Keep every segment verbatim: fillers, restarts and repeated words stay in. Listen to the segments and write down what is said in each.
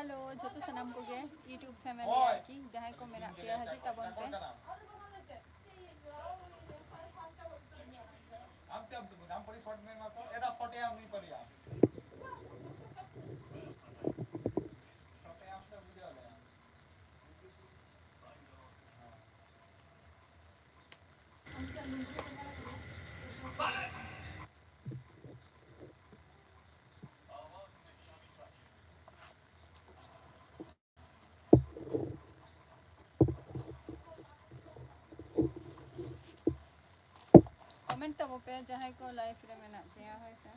Hello, ᱡᱚᱛᱚ ᱥᱟᱱᱟᱢ ᱠᱚᱜᱮ YouTube family ᱦᱳᱭ᱾ ᱟᱨᱠᱤ, ᱡᱟᱦᱟᱸᱭ ᱠᱚ ᱢᱮᱱᱟᱜ ᱯᱮᱭᱟ, ᱦᱤᱡᱩᱜ ᱛᱟᱵᱚᱱ ᱯᱮ᱾ ᱟᱢ ᱪᱮᱫ ᱮᱢ ᱛᱩᱢᱩᱞᱟ? ᱟᱢ ᱯᱚᱨᱤ ᱥᱚᱴ ᱢᱮ ᱢᱟ ᱠᱚ, ᱮᱫᱟ ᱥᱚᱴᱮ ᱟᱢ ᱱᱩᱭ ᱯᱚᱨᱤ ᱟᱢ᱾ ᱥᱚᱴᱮ ᱟᱢ ᱫᱚ ᱵᱩᱡᱷᱟᱹᱣ ᱞᱮ ᱟᱢ᱾ ᱠᱚᱢᱮᱱᱴ ᱛᱟᱵᱚ ᱯᱮ ᱡᱟᱦᱟᱸᱭ ᱠᱚ ᱞᱟᱭᱤᱵᱷ ᱨᱮ ᱢᱮᱱᱟᱜ ᱯᱮᱭᱟ, ᱦᱳᱭ ᱥᱮ?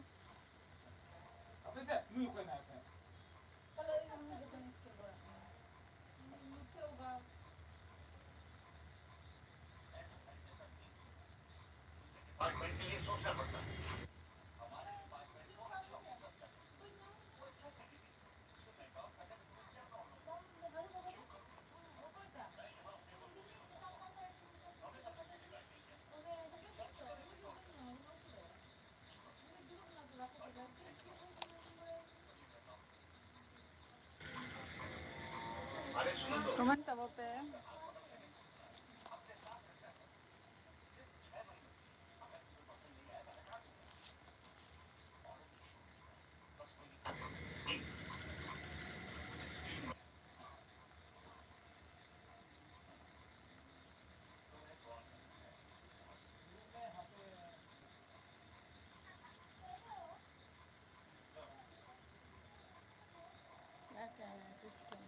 ᱠᱚᱢᱮᱱᱴ ᱛᱟᱵᱚ ᱯᱮ᱾ Background assistant.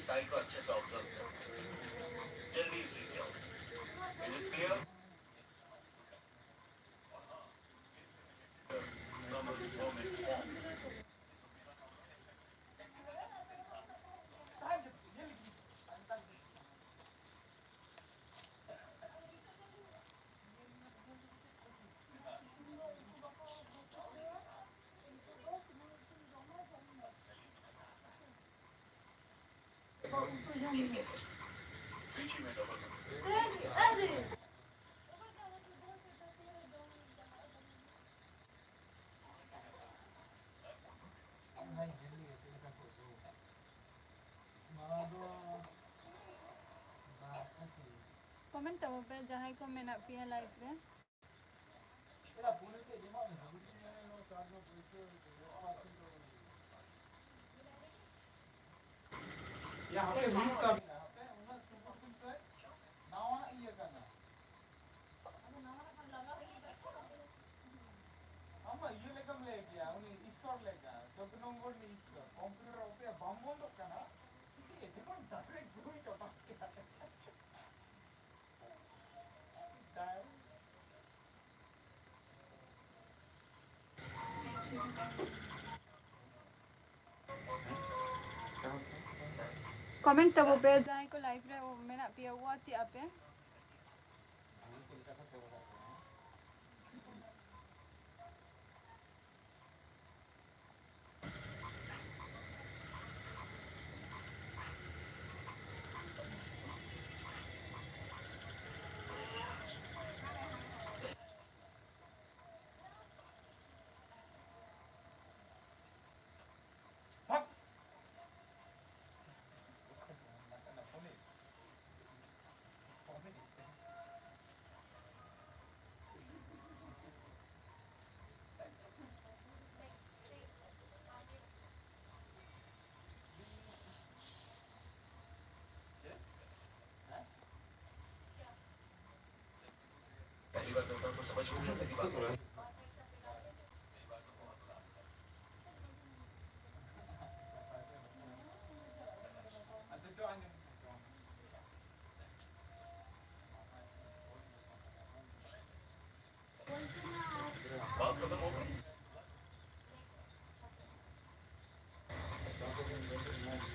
स्टाइल को अच्छे से ऑब्जर्व करो। जल्दी सीख जाओ। Is it clear? Some of the performance forms. Comment ᱛᱟᱵᱚ ᱯᱮ ᱡᱟᱦᱟᱸᱭ ᱠᱚ ᱢᱮᱱᱟᱜ ᱯᱮᱭᱟ ᱞᱟᱭᱤᱵᱷ ᱨᱮ᱾ ᱭᱟ, ᱦᱟᱯᱮ ᱦᱩᱭᱩᱜ ᱛᱟᱵᱤᱱᱟ, ᱦᱟᱯᱮ ᱩᱱᱟᱹᱜ ᱥᱩᱢᱩᱝ ᱯᱮ, ᱱᱟᱣᱟ ᱤᱭᱟᱹ ᱠᱟᱱᱟ᱾ ᱟᱢ ᱢᱟ ᱤᱭᱟᱹ ᱞᱮᱠᱟᱢ ᱞᱟᱹᱭ ᱠᱮᱭᱟ, ᱩᱱᱤ ᱤᱥᱥᱚᱨ ᱞᱮᱠᱟ, ᱪᱳᱫᱫᱳ ᱱᱚᱢᱵᱚᱨ ᱨᱤᱱᱤᱡ ᱤᱥᱥᱚᱨ, ᱠᱚᱢᱯᱤᱭᱩᱴᱟᱨ ᱚᱯᱮᱭᱟ ᱵᱟᱢ ᱵᱚᱱᱫᱚᱜ ᱠᱟᱱᱟ, ᱮᱠᱫᱚᱢ ᱰᱟᱭᱨᱮᱠᱴ ᱵᱳᱭ ᱪᱚᱴᱟᱜ ᱠᱮᱫᱟ᱾ ᱠᱚᱢᱮᱱᱴ ᱛᱟᱵᱚ ᱯᱮ, ᱡᱟᱦᱟᱸᱭ ᱠᱚ ᱞᱟᱭᱤᱵᱷ ᱨᱮ ᱢᱮᱱᱟᱜ ᱯᱮᱭᱟ, ᱣᱟᱪ ᱮᱜᱼᱟ ᱯᱮ᱾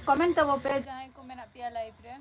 ᱠᱚᱢᱮᱱᱴ ᱛᱟᱵᱚ ᱯᱮ ᱡᱟᱦᱟᱸᱭ ᱠᱚ ᱢᱮᱱᱟᱜ ᱯᱮᱭᱟ ᱞᱟᱭᱤᱵᱷ ᱨᱮ᱾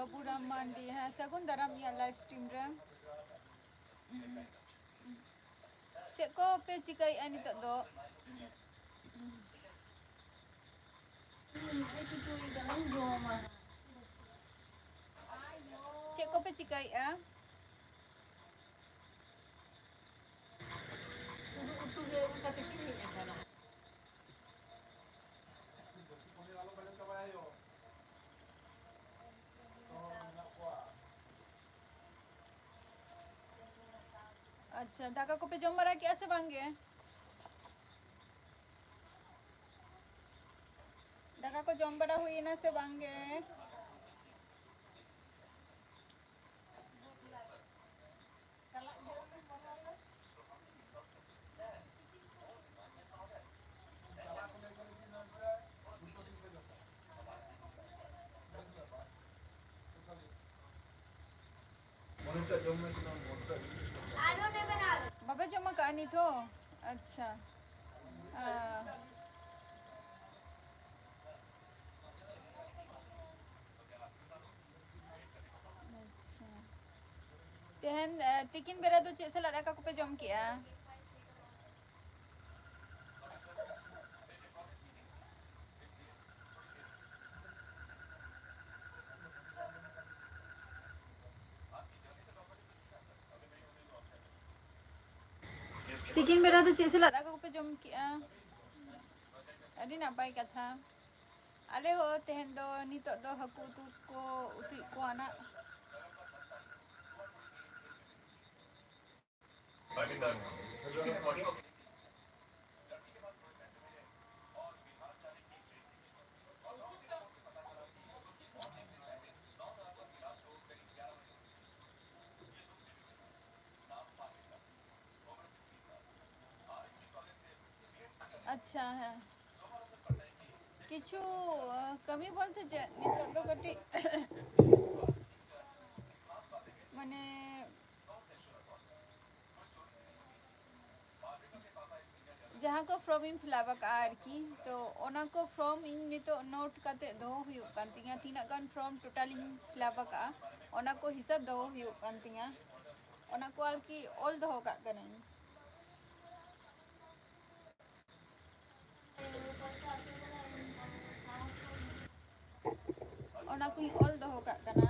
ᱵᱟᱹᱵᱩᱨᱟᱢ ᱢᱟᱱᱰᱤ, ᱦᱮᱸ, ᱥᱟᱹᱜᱩᱱ ᱫᱟᱨᱟᱢ ᱤᱧᱟᱹᱜ live stream ᱨᱮ᱾ ᱪᱮᱫ ᱠᱚᱯᱮ ᱪᱤᱠᱟᱹᱭᱮᱫᱼᱟ ᱱᱤᱛᱚᱜ ᱫᱚ? ᱪᱮᱫ ᱠᱚᱯᱮ ᱪᱤᱠᱟᱹᱭᱮᱫᱼᱟ? ᱥᱩᱫᱷᱩ ᱩᱛᱩ ᱜᱮ ᱚᱱᱠᱟ ᱛᱮᱠᱤᱱ ᱦᱮᱡ ᱟᱠᱟᱱᱟ᱾ ᱟᱪᱪᱷᱟ, ᱫᱟᱠᱟ ᱠᱚᱯᱮ ᱡᱚᱢ ᱵᱟᱲᱟ ᱠᱮᱜᱼᱟ ᱥᱮ ᱵᱟᱝ ᱜᱮ? ᱫᱟᱠᱟ ᱠᱚ ᱡᱚᱢ ᱵᱟᱲᱟ ᱦᱩᱭᱮᱱᱟ ᱥᱮ ᱵᱟᱝ ᱜᱮ? ᱵᱟᱯᱮ ᱡᱚᱢ ᱟᱠᱟᱫᱼᱟ ᱱᱤᱛ ᱦᱚᱸ? ᱟᱪᱪᱷᱟ᱾ ᱟ, ᱟᱪᱪᱷᱟ᱾ ᱛᱮᱦᱮᱧ, ᱮ, ᱛᱤᱠᱤᱱ ᱵᱮᱲᱟ ᱫᱚ ᱪᱮᱫ ᱥᱟᱞᱟᱜ ᱫᱟᱠᱟ ᱠᱚᱯᱮ ᱡᱚᱢ ᱠᱮᱜᱼᱟ? ᱛᱤᱠᱤᱱ ᱵᱮᱲᱟ ᱫᱚ ᱪᱮᱫ ᱥᱟᱞᱟᱜ ᱫᱟᱠᱟ ᱠᱚᱯᱮ ᱡᱚᱢ ᱠᱮᱜᱼᱟ? ᱟᱹᱰᱤ ᱱᱟᱯᱟᱭ ᱠᱟᱛᱷᱟ᱾ ᱟᱞᱮ ᱦᱚᱸ ᱛᱮᱦᱮᱧ ᱫᱚ ᱱᱤᱛᱚᱜ ᱫᱚ ᱦᱟᱹᱠᱩ ᱩᱛᱩ ᱠᱚ ᱩᱛᱩᱭᱮᱫ ᱠᱚᱣᱟ ᱱᱟᱜ᱾ ᱟᱪᱪᱷᱟ, ᱦᱮᱸ᱾ ᱠᱤᱪᱷᱩ, ᱟᱸ, ᱠᱟᱹᱢᱤ ᱵᱚᱞᱛᱮ ᱪᱮᱫ, ᱱᱤᱛᱚᱜ ᱫᱚ ᱠᱟᱹᱴᱤᱡ ᱢᱟᱱᱮ ᱡᱟᱦᱟᱸ ᱠᱚ ᱯᱷᱨᱚᱢ ᱤᱧ ᱯᱷᱤᱞᱟᱯ ᱟᱠᱟᱫᱼᱟ ᱟᱨᱠᱤ, ᱛᱚ ᱚᱱᱟ ᱠᱚ ᱯᱷᱨᱚᱢ ᱤᱧ ᱱᱤᱛᱚᱜ ᱱᱳᱴ ᱠᱟᱛᱮ ᱫᱚᱦᱚ ᱦᱩᱭᱩᱜ ᱠᱟᱱ ᱛᱤᱧᱟᱹ, ᱛᱤᱱᱟᱹᱜ ᱜᱟᱱ ᱯᱷᱨᱚᱢ ᱴᱳᱴᱟᱞ ᱤᱧ ᱯᱷᱤᱞᱟᱯ ᱟᱠᱟᱫᱼᱟ, ᱚᱱᱟ ᱠᱚ ᱦᱤᱥᱟᱹᱵ ᱫᱚᱦᱚ ᱦᱩᱭᱩᱜ ᱠᱟᱱ ᱛᱤᱧᱟᱹ, ᱚᱱᱟ ᱠᱚ ᱟᱨᱠᱤ ᱚᱞ ᱫᱚᱦᱚ ᱠᱟᱜ ᱠᱟᱹᱱᱟᱹᱧ᱾ ᱚᱱᱟ ᱠᱚᱧ ᱚᱞ ᱫᱚᱦᱚ ᱠᱟᱜ ᱠᱟᱱᱟ᱾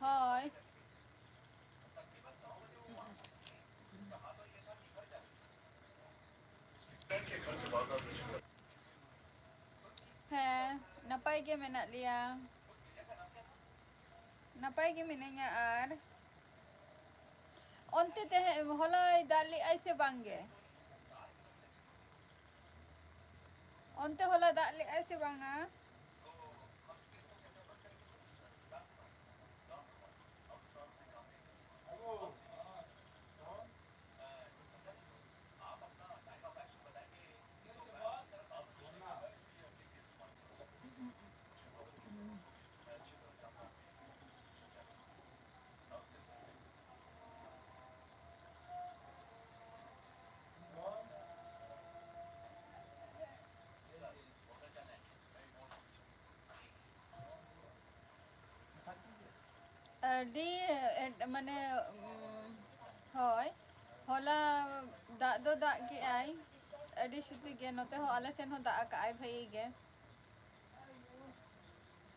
ᱦᱳᱭ᱾ ᱦᱮᱸ, ᱱᱟᱯᱟᱭ ᱜᱮ ᱢᱮᱱᱟᱜ ᱞᱮᱭᱟ᱾ ᱱᱟᱯᱟᱭ ᱜᱮ ᱢᱤᱱᱟᱹᱧᱟ᱾ ᱟᱨ ᱚᱱᱛᱮ ᱛᱮᱦᱮᱧ, ᱦᱚᱞᱟᱭ ᱫᱟᱜ ᱞᱮᱜᱼᱟᱭ ᱥᱮ ᱵᱟᱝ ᱜᱮ? ᱚᱱᱛᱮ ᱦᱚᱞᱟ ᱫᱟᱜ ᱞᱮᱜᱼᱟᱭ ᱥᱮ ᱵᱟᱝᱟ? ᱟᱹᱰᱤ, ᱮᱰ-, ᱢᱟᱱᱮ, ᱩᱢ, ᱦᱳᱭ, ᱦᱚᱞᱟ ᱫᱟᱜ ᱫᱚ ᱫᱟᱜ ᱠᱮᱜᱼᱟᱭ ᱟᱹᱰᱤ ᱥᱩᱛᱤ ᱜᱮ᱾ ᱱᱚᱛᱮ ᱦᱚᱸ, ᱟᱞᱮ ᱥᱮᱱ ᱦᱚᱸ ᱫᱟᱜ ᱟᱠᱟᱜᱼᱟᱭ ᱵᱷᱟᱹᱜᱤ ᱜᱮ᱾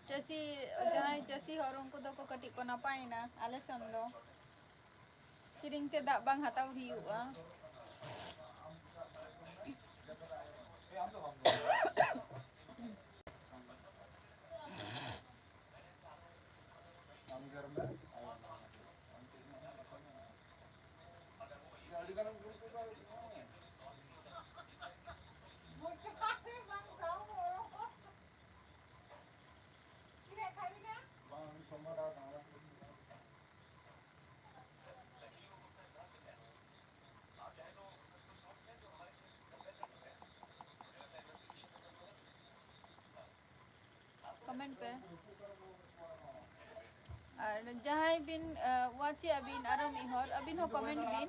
ᱪᱟᱹᱥᱤ, ᱡᱟᱦᱟᱸᱭ ᱪᱟᱹᱥᱤ ᱦᱚᱲ, ᱩᱱᱠᱩ ᱫᱚᱠᱚ ᱠᱟᱹᱴᱤᱡ ᱠᱚ ᱱᱟᱯᱟᱭᱮᱱᱟ᱾ ᱟᱞᱮ ᱥᱮᱱ ᱫᱚ ᱠᱤᱨᱤᱧ ᱛᱮ ᱫᱟᱜ ᱵᱟᱝ ᱦᱟᱛᱟᱣ ᱦᱩᱭᱩᱜᱼᱟ᱾ ᱠᱚᱢᱮᱱᱴ ᱯᱮ᱾ ᱟᱨ ᱡᱟᱦᱟᱸᱭ ᱵᱤᱱ, ᱟ, ᱣᱟᱪᱮᱫ ᱟᱹᱵᱤᱱ ᱟᱨᱚ ᱢᱤᱫ ᱦᱚᱲ, ᱟᱹᱵᱤᱱ ᱦᱚᱸ ᱠᱚᱢᱮᱱᱴ ᱵᱤᱱ᱾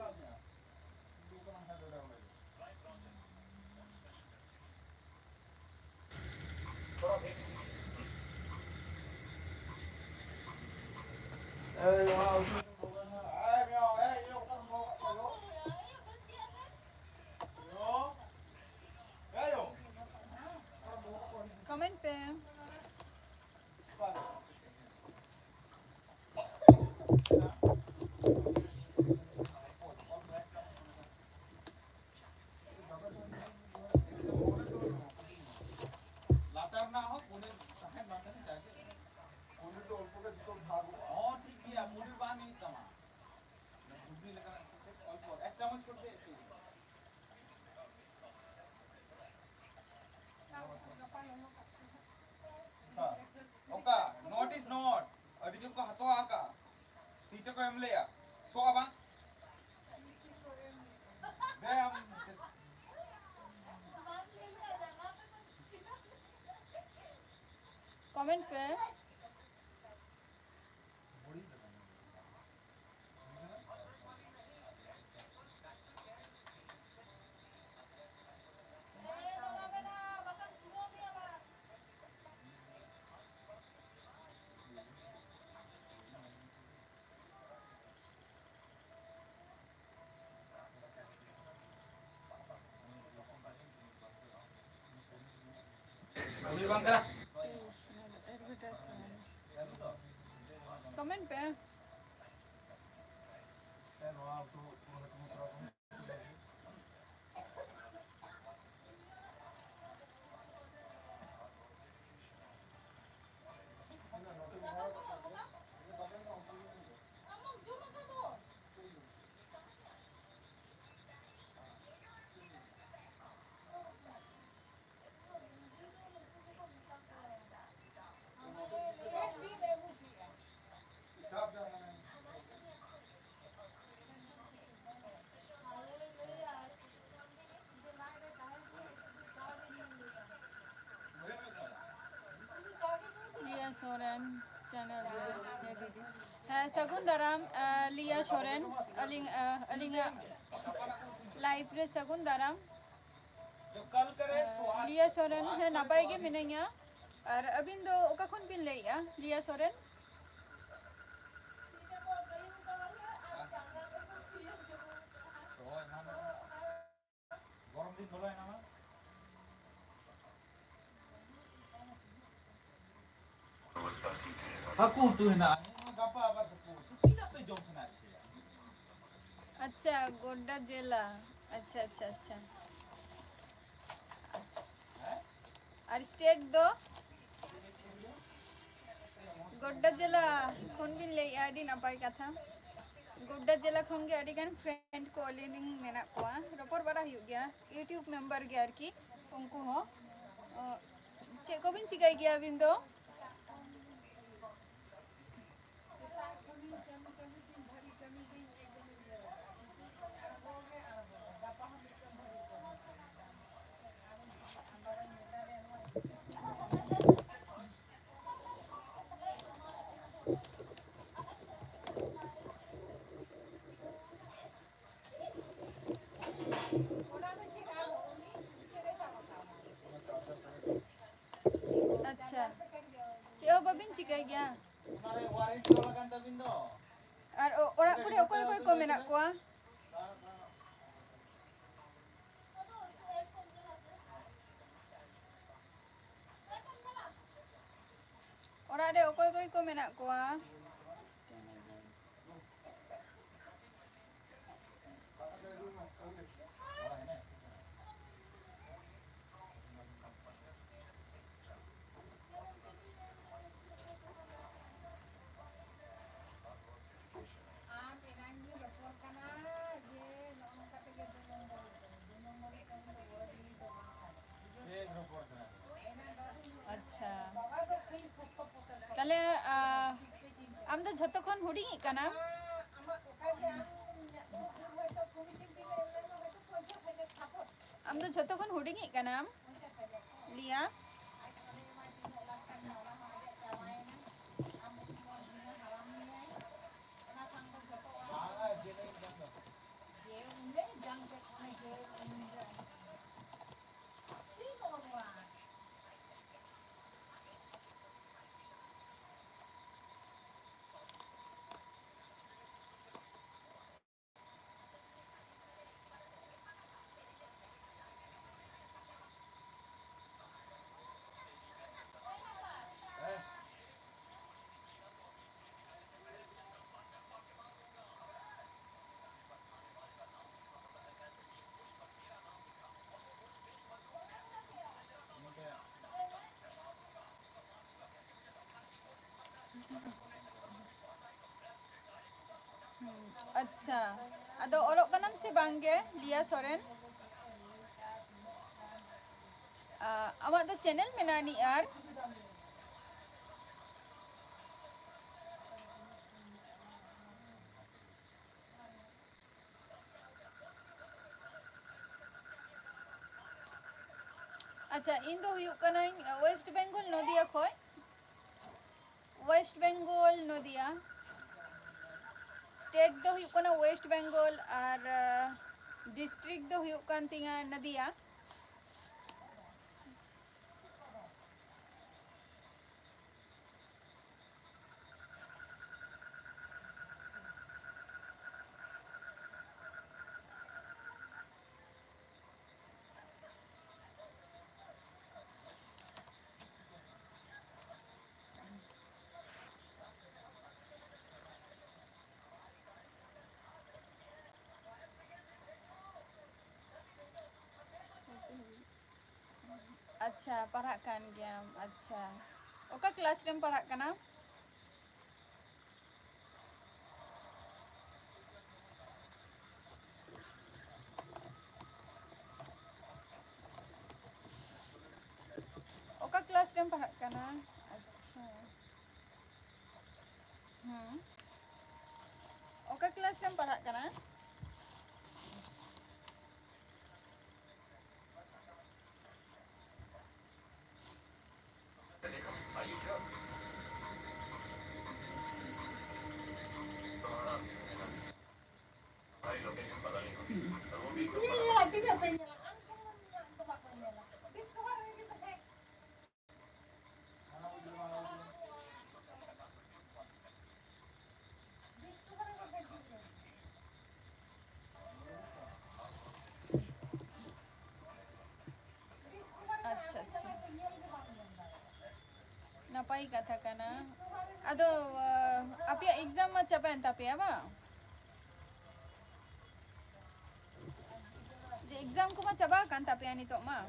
ᱠᱚᱢᱮᱱᱴ ᱯᱮ᱾ ᱞᱟᱛᱟᱨ ᱨᱮᱱᱟᱜ ᱦᱚᱸ ᱯᱚᱱᱤᱨ ᱛᱟᱦᱮᱱ ᱵᱟᱝ ᱛᱟᱦᱮᱱ ᱡᱟᱜᱮ᱾ ᱯᱚᱱᱤᱨ ᱫᱚ ᱚᱞᱯᱚ ᱜᱮ ᱡᱚᱛᱚ ᱵᱷᱟᱜᱽ ᱦᱚᱸ ᱴᱷᱤᱠ ᱜᱮᱭᱟ, ᱯᱚᱱᱤᱨ ᱵᱟᱝ ᱦᱩᱭᱩᱜ ᱛᱟᱢᱟ᱾ ᱚᱱᱟ ᱜᱷᱩᱜᱽᱱᱤ ᱞᱮᱠᱟᱱᱟᱜ ᱥᱟᱛᱮ ᱚᱞᱯᱚ ᱮᱠ ᱪᱟᱢᱚᱪ ᱠᱚᱨᱛᱮ ᱮᱠᱴᱩ᱾ ᱚᱠᱟ? Not is not. ᱟᱹᱰᱤ ᱡᱳᱨ ᱠᱚ ᱦᱟᱛᱟᱣᱟ ᱟᱠᱟ᱾ ᱛᱤ ᱛᱮᱠᱚ ᱮᱢ ᱞᱮᱭᱟ᱾ ᱥᱚᱜᱼᱟ ᱵᱟᱝ? ᱵᱮᱭᱟᱢ᱾ ᱠᱚᱢᱮᱱᱴ ᱯᱮ᱾ ᱦᱩᱭ ᱵᱟᱝ ᱠᱟᱱᱟ᱾ ᱠᱚᱢᱮᱱᱴ ᱯᱮ᱾ ᱥᱚᱨᱮᱱ ᱪᱮᱱᱮᱞ ᱨᱮ᱾ ᱦᱮᱸ ᱫᱤᱫᱤ, ᱦᱮᱸ, ᱥᱟᱹᱜᱩᱱ ᱫᱟᱨᱟᱢ᱾ ᱟᱸ, ᱞᱤᱭᱟ ᱥᱚᱨᱮᱱ, ᱟᱹᱞᱤᱧ, ᱟᱸ, ᱟᱹᱞᱤᱧᱟᱜ ᱞᱟᱭᱤᱵᱷ ᱨᱮ ᱥᱟᱹᱜᱩᱱ ᱫᱟᱨᱟᱢ᱾ ᱟᱸ, ᱞᱤᱭᱟ ᱥᱚᱨᱮᱱ, ᱦᱮᱸ, ᱱᱟᱯᱟᱭ ᱜᱮ ᱢᱤᱱᱟᱹᱧᱟ᱾ ᱟᱨ ᱟᱹᱵᱤᱱ ᱫᱚ ᱚᱠᱟ ᱠᱷᱚᱱ ᱵᱤᱱ ᱞᱟᱹᱭᱮᱜᱼᱟ, ᱞᱤᱭᱟ ᱥᱚᱨᱮᱱ? ᱜᱚᱨᱚᱢ ᱫᱤᱱ ᱵᱚᱞᱚᱭᱮᱱᱟ ᱵᱟᱝ? ᱦᱟᱹᱠᱩ ᱩᱛᱩ ᱦᱮᱱᱟᱜᱼᱟ᱾ ᱜᱟᱯᱟ ᱟᱵᱟᱨ ᱦᱟᱹᱠᱩ ᱩᱛᱩ᱾ ᱛᱤᱱᱟᱹᱜ ᱯᱮ ᱡᱚᱢ ᱥᱟᱱᱟᱭᱮᱫ ᱯᱮᱭᱟ? ᱟᱪᱪᱷᱟ, ᱜᱳᱰᱰᱟ ᱡᱮᱞᱟ᱾ ᱟᱪᱪᱷᱟ, ᱟᱪᱪᱷᱟ, ᱟᱪᱪᱷᱟ᱾ ᱦᱮᱸ? ᱟᱨ ᱥᱴᱮᱴ ᱫᱚ? ᱜᱳᱰᱰᱟ ᱡᱮᱞᱟ ᱠᱷᱚᱱ ᱵᱤᱱ ᱞᱟᱹᱭᱮᱜᱼᱟ, ᱟᱹᱰᱤ ᱱᱟᱯᱟᱭ ᱠᱟᱛᱷᱟ᱾ ᱜᱳᱰᱰᱟ ᱡᱮᱞᱟ ᱠᱷᱚᱱ ᱜᱮ ᱟᱹᱰᱤ ᱜᱟᱱ ᱯᱷᱨᱮᱱᱰ ᱠᱚ ᱟᱹᱞᱤᱧ ᱞᱤᱧ ᱢᱮᱱᱟᱜ ᱠᱚᱣᱟ, ᱨᱚᱯᱚᱲ ᱵᱟᱲᱟ ᱦᱩᱭᱩᱜ ᱜᱮᱭᱟ, YouTube ᱢᱮᱢᱵᱟᱨ ᱜᱮ ᱟᱨᱠᱤ ᱩᱱᱠᱩ ᱦᱚᱸ᱾ ᱚ, ᱪᱮᱫ ᱠᱚᱵᱤᱱ ᱪᱤᱠᱟᱹᱭ ᱜᱮᱭᱟ ᱟᱹᱵᱤᱱ ᱫᱚ? ᱟᱪᱪᱷᱟ, ᱪᱮᱫ ᱦᱚᱸ ᱵᱟᱹᱵᱤᱱ ᱪᱤᱠᱟᱹᱭ ᱜᱮᱭᱟ? ᱟᱨ ᱚ-, ᱚᱲᱟᱜ ᱠᱚᱨᱮ ᱚᱠᱚᱭ ᱚᱠᱚᱭ ᱠᱚ ᱢᱮᱱᱟᱜ ᱠᱚᱣᱟ? ᱚᱲᱟᱜ ᱨᱮ ᱚᱠᱚᱭ ᱚᱠᱚᱭ ᱠᱚ ᱢᱮᱱᱟᱜ ᱠᱚᱣᱟ? ᱟᱪᱪᱷᱟ, ᱛᱟᱦᱞᱮ, ᱟ, ᱟᱢ ᱫᱚ ᱡᱷᱚᱛᱚ ᱠᱷᱚᱱ ᱦᱩᱰᱤᱧᱤᱡ ᱠᱟᱱᱟᱢ? ᱟᱢ ᱫᱚ ᱡᱷᱚᱛᱚ ᱠᱷᱚᱱ ᱦᱩᱰᱤᱧᱤᱡ ᱠᱟᱱᱟᱢ, ᱞᱤᱭᱟ? ᱟᱪᱪᱷᱟ, ᱟᱫᱚ ᱚᱞᱚᱜ ᱠᱟᱱᱟᱢ ᱥᱮ ᱵᱟᱝ ᱜᱮ, ᱞᱤᱭᱟ ᱥᱚᱨᱮᱱ? ᱟ, ᱟᱢᱟᱜ ᱫᱚ ᱪᱮᱱᱮᱞ ᱢᱮᱱᱟᱜ ᱟᱹᱱᱤᱡ ᱟᱨ? ᱟᱪᱪᱷᱟ, ᱤᱧ ᱫᱚ ᱦᱩᱭᱩᱜ ᱠᱟᱹᱱᱟᱹᱧ ᱳᱭᱮᱥᱴ ᱵᱮᱝᱜᱚᱞ, ᱱᱚᱫᱤᱭᱟ ᱠᱷᱚᱡ᱾ ᱳᱭᱮᱥᱴ ᱵᱮᱝᱜᱚᱞ, ᱱᱚᱫᱤᱭᱟ᱾ ᱥᱴᱮᱴ ᱫᱚ ᱦᱩᱭᱩᱜ ᱠᱟᱱᱟ ᱳᱭᱮᱥᱴ ᱵᱮᱝᱜᱚᱞ ᱟᱨ, ᱟᱸ, ᱰᱤᱥᱴᱨᱤᱠᱴ ᱫᱚ ᱦᱩᱭᱩᱜ ᱠᱟᱱ ᱛᱤᱧᱟ ᱱᱚᱫᱤᱭᱟ᱾ ᱟᱪᱪᱷᱟ, ᱯᱟᱲᱦᱟᱜ ᱠᱟᱱ ᱜᱮᱭᱟᱢ᱾ ᱟᱪᱪᱷᱟ, ᱚᱠᱟ ᱠᱞᱟᱥ ᱨᱮᱢ ᱯᱟᱲᱦᱟᱜ ᱠᱟᱱᱟ? ᱚᱠᱟ ᱠᱞᱟᱥ ᱨᱮᱢ ᱯᱟᱲᱦᱟᱜ ᱠᱟᱱᱟ? ᱟᱪᱪᱷᱟ, ᱦᱩᱸ, ᱚᱠᱟ ᱠᱞᱟᱥ ᱨᱮᱢ ᱯᱟᱲᱦᱟᱜ ᱠᱟᱱᱟ? ᱟᱪᱪᱷᱟ, ᱟᱪᱪᱷᱟ, ᱱᱟᱯᱟᱭ ᱠᱟᱛᱷᱟ ᱠᱟᱱᱟ᱾ ᱟᱫᱚ, ᱟ, ᱟᱯᱮᱭᱟᱜ ᱮᱠᱡᱟᱢ ᱢᱟ ᱪᱟᱵᱟᱭᱮᱱ ᱛᱟᱯᱮᱭᱟ ᱵᱟᱝ? ᱡᱮ ᱮᱠᱡᱟᱢ ᱠᱚᱢᱟ ᱪᱟᱵᱟ ᱟᱠᱟᱱ ᱛᱟᱯᱮᱭᱟ ᱱᱤᱛᱚᱜ ᱢᱟ᱾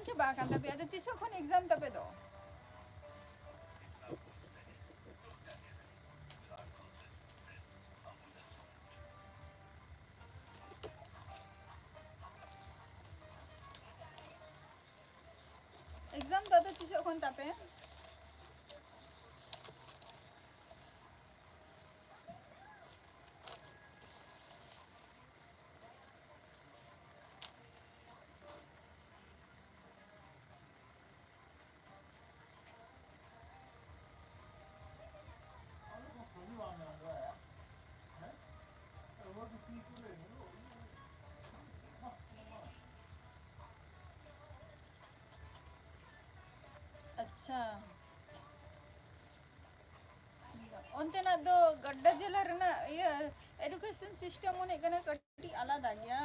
ᱪᱟᱵᱟ ᱟᱠᱟᱱ ᱛᱟᱯᱮᱭᱟ, ᱟᱫᱚ ᱛᱤᱥᱚᱜ ᱠᱷᱚᱱ exam ᱛᱟᱯᱮ ᱫᱚ? Exam ᱫᱚ ᱟᱫᱚ ᱛᱤᱥᱚᱜ ᱠᱷᱚᱱ ᱛᱟᱯᱮ? ᱟᱪᱪᱷᱟ᱾ ᱚᱱᱛᱮᱱᱟᱜ ᱫᱚ ᱜᱟᱰᱰᱟ ᱡᱮᱞᱟ ᱨᱮᱱᱟᱜ ᱤᱭᱟᱹ education system ᱢᱚᱱᱮ ᱠᱟᱱᱟ ᱠᱟᱹᱴᱤᱡ ᱟᱞᱟᱫᱟ ᱜᱮᱭᱟ᱾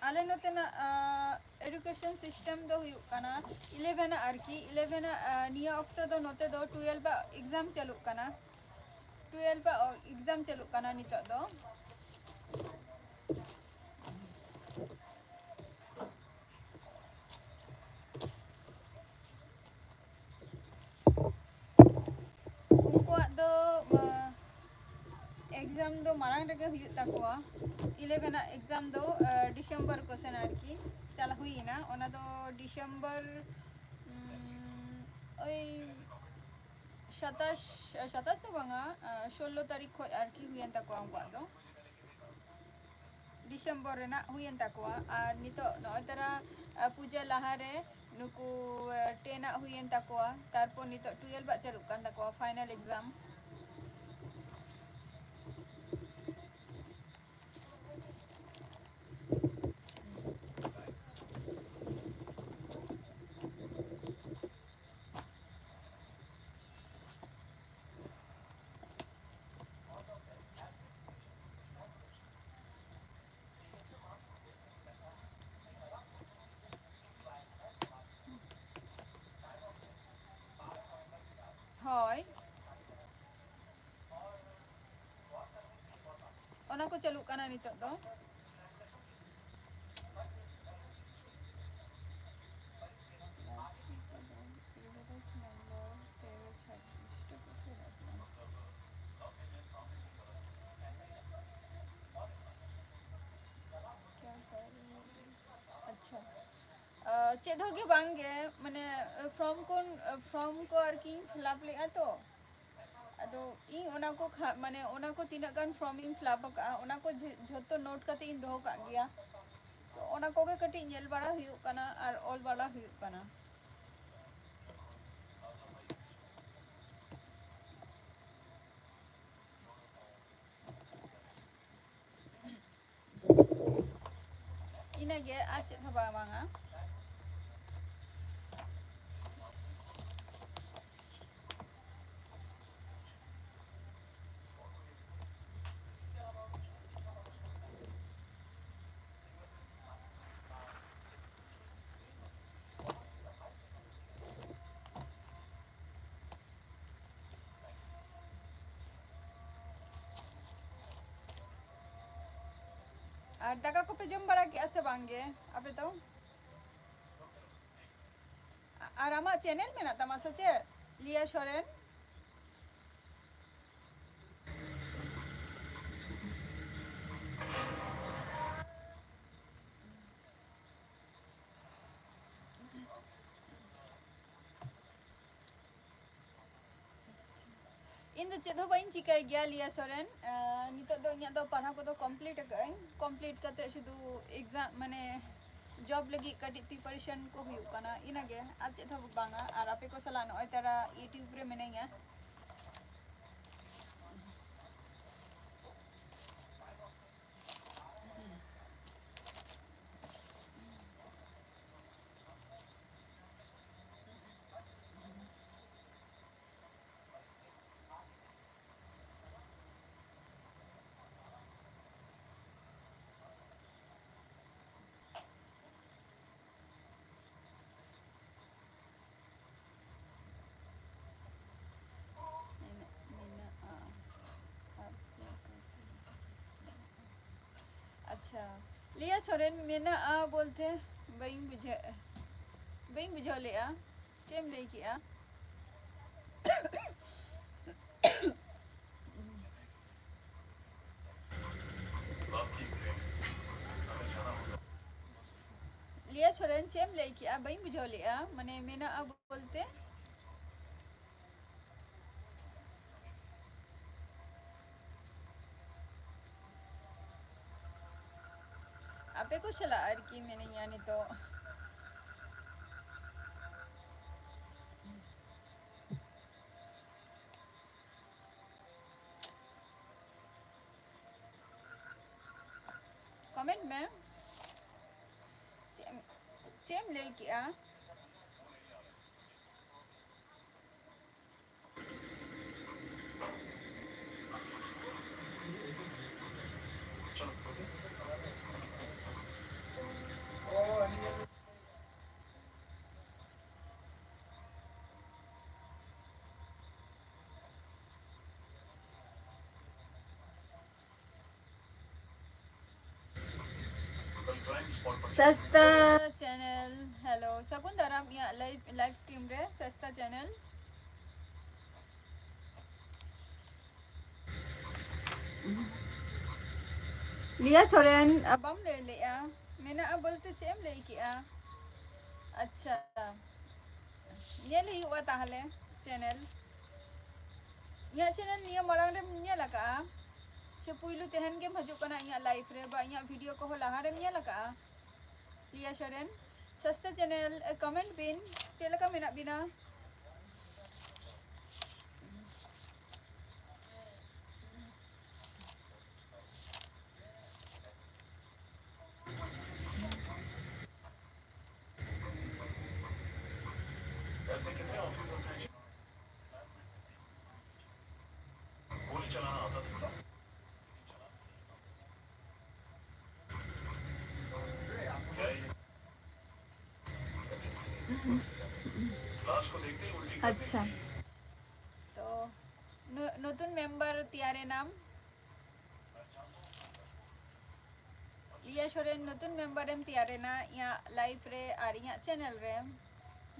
ᱟᱞᱮ ᱱᱚᱛᱮᱱᱟᱜ, ᱟᱸ, education system ᱫᱚ ᱦᱩᱭᱩᱜ ᱠᱟᱱᱟ eleven ᱟᱜ ᱟᱨᱠᱤ, eleven ᱟᱜ, ᱟᱸ, ᱱᱤᱭᱟᱹ ᱚᱠᱛᱚ ᱫᱚ ᱱᱚᱛᱮ ᱫᱚ twelve ᱟᱜ exam ᱪᱟᱹᱞᱩᱜ ᱠᱟᱱᱟ᱾ twelve ᱟᱜ exam ᱪᱟᱹᱞᱩᱜ ᱠᱟᱱᱟ ᱱᱤᱛᱚᱜ ᱫᱚ᱾ ᱩᱱᱠᱩᱣᱟᱜ ᱫᱚ, ᱟᱸ, exam ᱫᱚ ᱢᱟᱲᱟᱝ ᱨᱮᱜᱮ ᱦᱩᱭᱩᱜ ᱛᱟᱠᱚᱣᱟ᱾ eleven ᱟᱜ exam ᱫᱚ, ᱟᱸ, December ᱠᱚ ᱥᱮᱱ ᱟᱨᱠᱤ ᱪᱟᱞᱟᱣ ᱦᱩᱭᱮᱱᱟ᱾ ᱚᱱᱟ ᱫᱚ December, ᱩᱸ, ᱳᱭ ᱥᱟᱛᱟᱥ, ᱥᱟᱛᱟᱥ ᱫᱚ ᱵᱟᱝᱟ, ᱟᱸ, ᱥᱳᱞᱞᱳ ᱛᱟᱹᱨᱤᱠᱷ ᱠᱷᱚᱱ ᱟᱨᱠᱤ ᱦᱩᱭᱮᱱ ᱛᱟᱠᱚᱣᱟ ᱩᱱᱠᱩᱣᱟᱜ ᱫᱚ᱾ December ᱨᱮᱱᱟᱜ ᱦᱩᱭᱮᱱ ᱛᱟᱠᱚᱣᱟ᱾ ᱟᱨ ᱱᱤᱛᱚᱜ ᱱᱚᱜᱼᱚᱭ ᱛᱟᱨᱟ, ᱟᱸ, ᱯᱩᱡᱟᱹ ᱞᱟᱦᱟᱨᱮ ᱱᱩᱠᱩ, ᱟᱸ, ten ᱟᱜ ᱦᱩᱭᱮᱱ ᱛᱟᱠᱚᱣᱟ, ᱛᱟᱨᱯᱚᱨ ᱱᱤᱛᱚᱜ twelve ᱟᱜ ᱪᱟᱹᱞᱩᱜ ᱠᱟᱱ ᱛᱟᱠᱚᱣᱟ final exam᱾ ᱦᱳᱭ, ᱚᱱᱟ ᱠᱚ ᱪᱟᱹᱞᱩᱜ ᱠᱟᱱᱟ ᱱᱤᱛᱚᱜ ᱫᱚ᱾ ᱪᱮᱫ ᱦᱚᱸ ᱜᱮ ᱵᱟᱝ ᱜᱮ, ᱢᱟᱱᱮ ᱯᱷᱨᱚᱢ ᱠᱚ, ᱯᱷᱨᱚᱢ ᱠᱚ ᱟᱨᱠᱤᱧ ᱯᱷᱤᱞᱟᱯ ᱞᱮᱫᱼᱟ ᱛᱚ᱾ ᱟᱫᱚ ᱤᱧ ᱚᱱᱟ ᱠᱚ ᱠᱷᱟ-, ᱢᱟᱱᱮ ᱚᱱᱟ ᱠᱚ ᱛᱤᱱᱟᱹᱜ ᱜᱟᱱ ᱯᱷᱨᱚᱢ ᱤᱧ ᱯᱷᱤᱞᱟᱯ ᱟᱠᱟᱫᱼᱟ, ᱚᱱᱟ ᱠᱚ ᱡᱷᱮ-, ᱡᱷᱚᱛᱚ ᱱᱳᱴ ᱠᱟᱛᱮ ᱤᱧ ᱫᱚᱦᱚ ᱠᱟᱜ ᱜᱮᱭᱟ᱾ ᱛᱚ ᱚᱱᱟ ᱠᱚᱜᱮ ᱠᱟᱹᱴᱤᱡ ᱧᱮᱞ ᱵᱟᱲᱟ ᱦᱩᱭᱩᱜ ᱠᱟᱱᱟ ᱟᱨ ᱚᱞ ᱵᱟᱲᱟ ᱦᱩᱭᱩᱜ ᱠᱟᱱᱟ᱾ ᱤᱱᱟᱹᱜᱮ, ᱟᱨ ᱪᱮᱫ ᱦᱚᱸ ᱵᱟᱝ, ᱵᱟᱝᱟ᱾ ᱟᱨ ᱫᱟᱠᱟ ᱠᱚᱯᱮ ᱡᱚᱢ ᱵᱟᱲᱟ ᱠᱮᱜᱼᱟ ᱥᱮ ᱵᱟᱝ ᱜᱮ ᱟᱯᱮ ᱫᱚ? ᱟ-, ᱟᱨ ᱟᱢᱟᱜ ᱪᱮᱱᱮᱞ ᱢᱮᱱᱟᱜ ᱛᱟᱢᱟ ᱥᱮ ᱪᱮᱫ, ᱞᱤᱭᱟ ᱥᱚᱨᱮᱱ? ᱤᱧ ᱫᱚ ᱪᱮᱫ ᱦᱚᱸ ᱵᱟᱹᱧ ᱪᱤᱠᱟᱹᱭ ᱜᱮᱭᱟ, ᱞᱤᱭᱟ ᱥᱚᱨᱮᱱ᱾ ᱟᱸ, ᱱᱤᱛᱚᱜ ᱫᱚ ᱤᱧᱟᱹᱜ ᱫᱚ ᱯᱟᱲᱦᱟᱣ ᱠᱚᱫᱚ ᱠᱚᱢᱯᱞᱤᱴ ᱟᱠᱟᱫᱟᱹᱧ᱾ ᱠᱚᱢᱯᱞᱤᱴ ᱠᱟᱛᱮ ᱥᱩᱫᱷᱩ ᱮᱠᱡᱟᱢ, ᱢᱟᱱᱮ, ᱡᱚᱵ ᱞᱟᱹᱜᱤᱫ ᱠᱟᱹᱴᱤᱡ ᱯᱨᱤᱯᱟᱨᱮᱥᱚᱱ ᱠᱚ ᱦᱩᱭᱩᱜ ᱠᱟᱱᱟ, ᱤᱱᱟᱹᱜᱮ, ᱟᱨ ᱪᱮᱫ ᱦᱚᱸ ᱵᱟᱝᱟ᱾ ᱟᱨ ᱟᱯᱮ ᱠᱚ ᱥᱟᱞᱟᱜ ᱱᱚᱜᱼᱚᱭ ᱛᱟᱨᱟ YouTube ᱨᱮ ᱢᱤᱱᱟᱹᱧᱟ᱾ ᱢᱮᱱᱟᱜᱼᱟ᱾ ᱟᱪᱪᱷᱟ, ᱞᱤᱭᱟ ᱥᱚᱨᱮᱱ ᱢᱮᱱᱟᱜᱼᱟ ᱵᱚᱞᱛᱮ ᱵᱟᱹᱧ ᱵᱩᱡᱷᱟᱹᱣ, ᱵᱟᱹᱧ ᱵᱩᱡᱷᱟᱹᱣ ᱞᱮᱜᱼᱟ᱾ ᱪᱮᱫ ᱮᱢ ᱞᱟᱹᱭ ᱠᱮᱜᱼᱟ? ᱞᱤᱭᱟ ᱥᱚᱨᱮᱱ, ᱪᱮᱫ ᱮᱢ ᱞᱟᱹᱭ ᱠᱮᱜᱼᱟ? ᱵᱟᱹᱧ ᱵᱩᱡᱷᱟᱹᱣ ᱞᱮᱜᱼᱟ, ᱢᱟᱱᱮ ᱢᱮᱱᱟᱜᱼᱟ ᱵᱚᱞᱛᱮ? ᱟᱯᱮ ᱠᱚ ᱥᱟᱞᱟᱜ ᱟᱨᱠᱤ ᱢᱤᱱᱟᱹᱧᱟ ᱱᱤᱛᱚᱜ᱾ ᱠᱚᱢᱮᱱᱴ ᱢᱮ᱾ ᱪᱮᱫ ᱮᱢ, ᱪᱮᱫ ᱮᱢ ᱞᱟᱹᱭ ᱠᱮᱜᱼᱟ? ᱥᱟᱥᱛᱟ ᱪᱮᱱᱮᱞ, ᱦᱮᱞᱳ, ᱥᱟᱹᱜᱩᱱ ᱫᱟᱨᱟᱢ ᱤᱧᱟᱹᱜ ᱞᱟᱭᱤᱵᱷ, ᱞᱟᱭᱤᱵᱷ ᱥᱴᱨᱤᱢ ᱨᱮ, ᱥᱟᱥᱛᱟ ᱪᱮᱱᱮᱞ᱾ ᱞᱤᱭᱟ ᱥᱚᱨᱮᱱ, ᱵᱟᱢ ᱞᱟᱹᱭ ᱞᱮᱜᱼᱟ, ᱢᱮᱱᱟᱜᱼᱟ ᱵᱚᱞᱛᱮ ᱪᱮᱫ ᱮᱢ ᱞᱟᱹᱭ ᱠᱮᱜᱼᱟ? ᱟᱪᱪᱷᱟ, ᱧᱮᱞ ᱦᱩᱭᱩᱜᱼᱟ ᱛᱟᱦᱞᱮ ᱪᱮᱱᱮᱞ᱾ ᱤᱧᱟᱹᱜ ᱪᱮᱱᱮᱞ ᱱᱤᱭᱟᱹ ᱢᱟᱲᱟᱝ ᱨᱮᱢ ᱧᱮᱞ ᱟᱠᱟᱜᱼᱟ ᱥᱮ ᱯᱩᱭᱞᱩ ᱛᱮᱦᱮᱧ ᱜᱮᱢ ᱦᱤᱡᱩᱜ ᱠᱟᱱᱟ ᱤᱧᱟᱹᱜ ᱞᱟᱭᱤᱵᱷ ᱨᱮ, ᱵᱟ ᱤᱧᱟᱹᱜ ᱵᱷᱤᱰᱤᱭᱳ ᱠᱚᱦᱚᱸ ᱞᱟᱦᱟ ᱨᱮᱢ ᱧᱮᱞ ᱟᱠᱟᱜᱼᱟ? ᱞᱤᱭᱟ ᱥᱚᱨᱮᱱ, ᱥᱟᱥᱛᱟ ᱪᱮᱱᱮᱞ, ᱠᱚᱢᱮᱱᱴ ᱵᱤᱱ, ᱪᱮᱫ ᱞᱮᱠᱟ ᱢᱮᱱᱟᱜ ᱵᱤᱱᱟ? ᱟᱪᱪᱷᱟ, ᱛᱚ ᱱᱚ-, ᱱᱚᱛᱩᱱ ᱢᱮᱢᱵᱟᱨ ᱛᱮᱭᱟᱨ ᱮᱱᱟᱢ᱾ ᱞᱤᱭᱟ ᱥᱚᱨᱮᱱ, ᱱᱚᱛᱩᱱ ᱢᱮᱢᱵᱟᱨ ᱮᱢ ᱛᱮᱭᱟᱨ ᱮᱱᱟ ᱤᱧᱟᱹᱜ ᱞᱟᱭᱤᱵᱷ ᱨᱮ ᱟᱨ ᱤᱧᱟᱹᱜ ᱪᱮᱱᱮᱞ ᱨᱮ᱾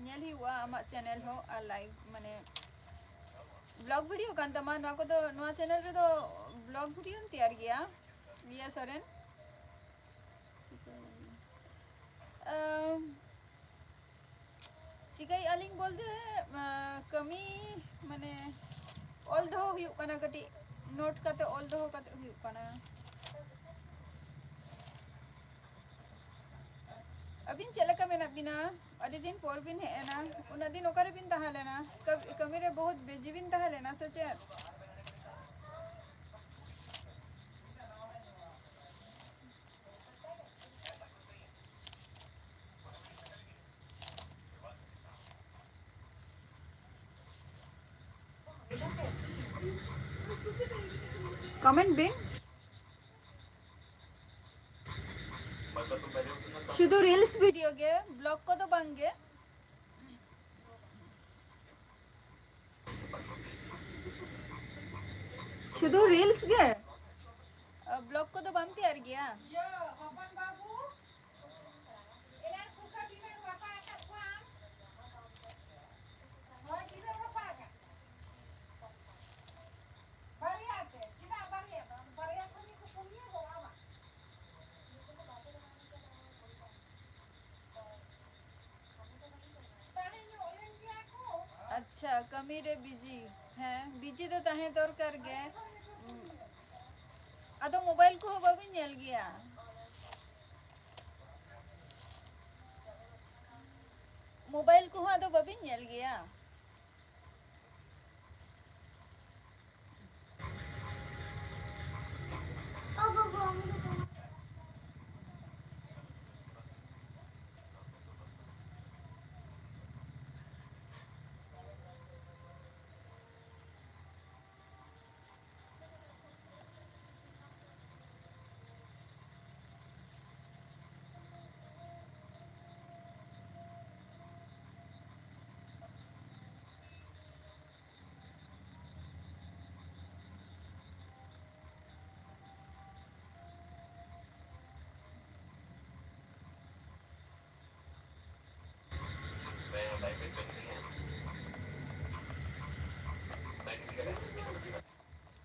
ᱧᱮᱞ ᱦᱩᱭᱩᱜᱼᱟ ᱟᱢᱟᱜ ᱪᱮᱱᱮᱞ ᱦᱚᱸ ᱟᱨ ᱞᱟᱭᱤᱵᱷ, ᱢᱟᱱᱮ ᱵᱞᱚᱜ ᱵᱷᱤᱰᱤᱭᱳ ᱠᱟᱱ ᱛᱟᱢᱟ ᱱᱚᱣᱟ ᱠᱚᱫᱚ᱾ ᱱᱚᱣᱟ ᱪᱮᱱᱮᱞ ᱨᱮᱫᱚ ᱵᱞᱚᱜ ᱵᱷᱤᱰᱤᱭᱳᱢ ᱛᱮᱭᱟᱨ ᱜᱮᱭᱟ, ᱞᱤᱭᱟ ᱥᱚᱨᱮᱱ? ᱟᱢ, ᱪᱤᱠᱟᱹᱭᱮᱫᱼᱟ ᱞᱤᱧ ᱵᱚᱞᱛᱮ, ᱟᱸ, ᱠᱟᱹᱢᱤ, ᱢᱟᱱᱮ, ᱚᱞ ᱫᱚᱦᱚ ᱦᱩᱭᱩᱜ ᱠᱟᱱᱟ, ᱠᱟᱹᱴᱤᱡ ᱱᱳᱴ ᱠᱟᱛᱮ, ᱚᱞ ᱫᱚᱦᱚ ᱠᱟᱛᱮ ᱦᱩᱭᱩᱜ ᱠᱟᱱᱟ᱾ ᱟᱹᱵᱤᱱ ᱪᱮᱫ ᱞᱮᱠᱟ ᱢᱮᱱᱟᱜ ᱵᱤᱱᱟ? ᱟᱹᱰᱤ ᱫᱤᱱ ᱯᱚᱨ ᱵᱤᱱ ᱦᱮᱡ ᱮᱱᱟ᱾ ᱩᱱᱟᱹᱜ ᱫᱤᱱ ᱚᱠᱟ ᱨᱮᱵᱤᱱ ᱛᱟᱦᱮᱸ ᱞᱮᱱᱟ? ᱠᱟᱹ-, ᱠᱟᱹᱢᱤ ᱨᱮ ᱵᱚᱦᱩᱛ ᱵᱤᱡᱤ ᱵᱤᱱ ᱛᱟᱦᱮᱸ ᱞᱮᱱᱟ ᱥᱮ ᱪᱮᱫ? ᱠᱚᱢᱮᱱᱴ ᱵᱤᱱ᱾ ᱥᱩᱫᱷᱩ ᱨᱤᱞᱥ ᱵᱷᱤᱰᱤᱭᱳ ᱜᱮ, ᱵᱞᱚᱜ ᱠᱚᱫᱚ ᱵᱟᱝ ᱜᱮ᱾ ᱥᱩᱫᱷᱩ ᱨᱤᱞᱥ ᱜᱮ? ᱵᱞᱚᱜ ᱠᱚᱫᱚ ᱵᱟᱢ ᱛᱮᱭᱟᱨ ᱜᱮᱭᱟ? ᱟᱪᱪᱷᱟ, ᱠᱟᱹᱢᱤ ᱨᱮ ᱵᱤᱡᱤ᱾ ᱦᱮᱸ, ᱵᱤᱡᱤ ᱫᱚ ᱛᱟᱦᱮᱸ ᱫᱚᱨᱠᱟᱨ ᱜᱮ᱾ ᱟᱫᱚ ᱢᱳᱵᱟᱭᱤᱞ ᱠᱚᱦᱚᱸ ᱵᱟᱹᱵᱤᱱ ᱧᱮᱞ ᱜᱮᱭᱟ? ᱢᱳᱵᱟᱭᱤᱞ ᱠᱚᱦᱚᱸ ᱟᱫᱚ ᱵᱟᱹᱵᱤᱱ ᱧᱮᱞ ᱜᱮᱭᱟ?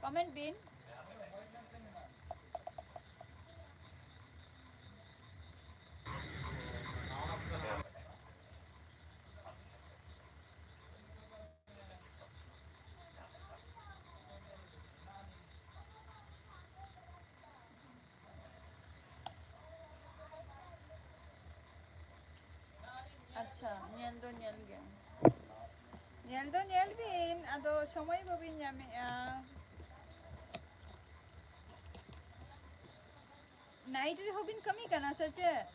ᱠᱚᱢᱮᱱᱴ ᱵᱤᱱ᱾ ᱟᱪᱪᱷᱟ, ᱧᱮᱞ ᱫᱚ ᱧᱮᱞ ᱜᱮ᱾ ᱧᱮᱞ ᱫᱚ ᱧᱮᱞ ᱵᱤᱱ, ᱟᱫᱚ ᱥᱚᱢᱚᱭ ᱵᱟᱹᱵᱤᱱ ᱧᱟᱢᱮᱜᱼᱟ᱾ ᱱᱟᱭᱤᱴ ᱨᱮᱦᱚᱸ ᱵᱤᱱ ᱠᱟᱹᱢᱤ ᱠᱟᱱᱟ ᱥᱮ ᱪᱮᱫ?